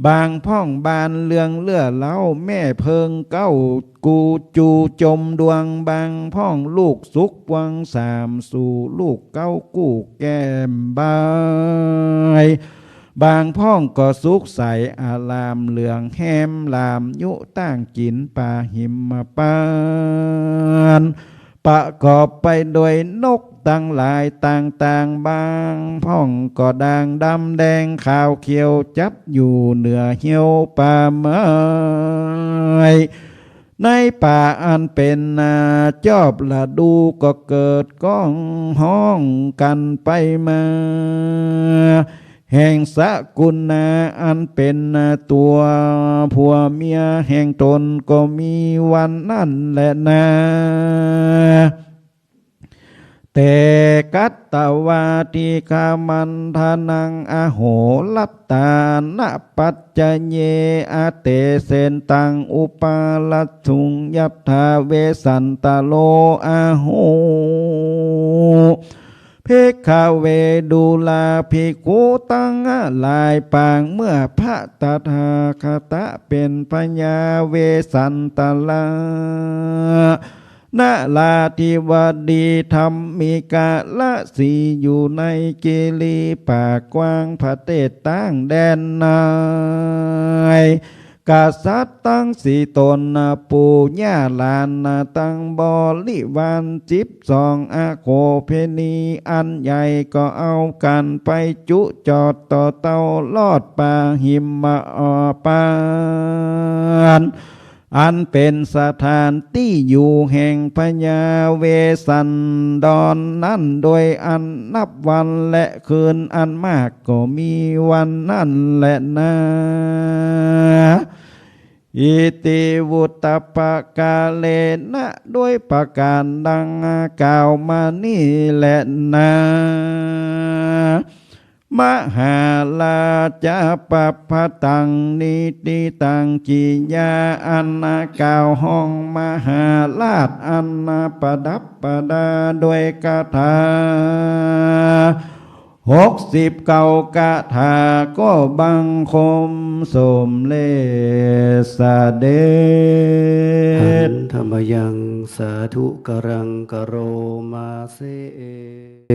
บางพ่องบานเรืองเลื่อเล้า แม่เพิงเก๊ากูจูจมดวง บางพ่องลูกสุกปวงสาม สู่ลูกเก๊ากู้แก้มบาย บางพ่องก็สุกใสอาราม เหลืองแฮมหลามยุตั้งกิ๋นป่าหิมพานต์ ประกอบไปโดยนกตังหลายต่างๆ บางพ่องก็ด่างดำแดงขาวเขียว จับอยู่เหนือเหี่ยวป่าไม้ ในป่าอันเป็นนาจอบฤดู ก็เกิดก้องฮ้องกั๋นไปมา แห่งสกุณาอันเป็นตัวผัวเมียแห่งตน ก็มีวันนั้นแลนา เตกัตตวาทิคมันทนัง อโหรัตตานะปัจจเย อเตเสนตัง อุปารัสสุง ยัตถาเวสสันตโร อาหู ภิกขเว ดูราภิกขุตังหลายปาง เมื่อพระตถาคตะเป็นพญาเวสสันตระ นราธิวดี ธรรมิกะละสี อยู่ในกิริป่ากว้าง ประเทศต่างแดนนา กษัตริย์ตังสี่ต๋น ปู่ย่าหลานตังบริวารสิบสอง อโคเภณีอันใหญ่ก็เอากั๋นไปจุจอดต่อเต้ารอดป่าหิมพานต์ อันเป็นสถานตี้อยู่แห่งพญาเวสสันดรนั้น โดยอันนับวันและคืนอันมาก ก็มีวันนั้นแลนา อิติวุตตปกาเลนะ ด้วยประก๋านดังกล่าวมานี้แลนา มหาราชะ ปัพพะตัง นิฏฐิตัง กิริยาอันกล่าวฮ้องมหาราช อันประดับประดาด้วยคาถา หกสิบเก้าคาถา ก็บังคมสมเร็จเสด็จ หันธมยัง สาธุกรัง กะโรมาเส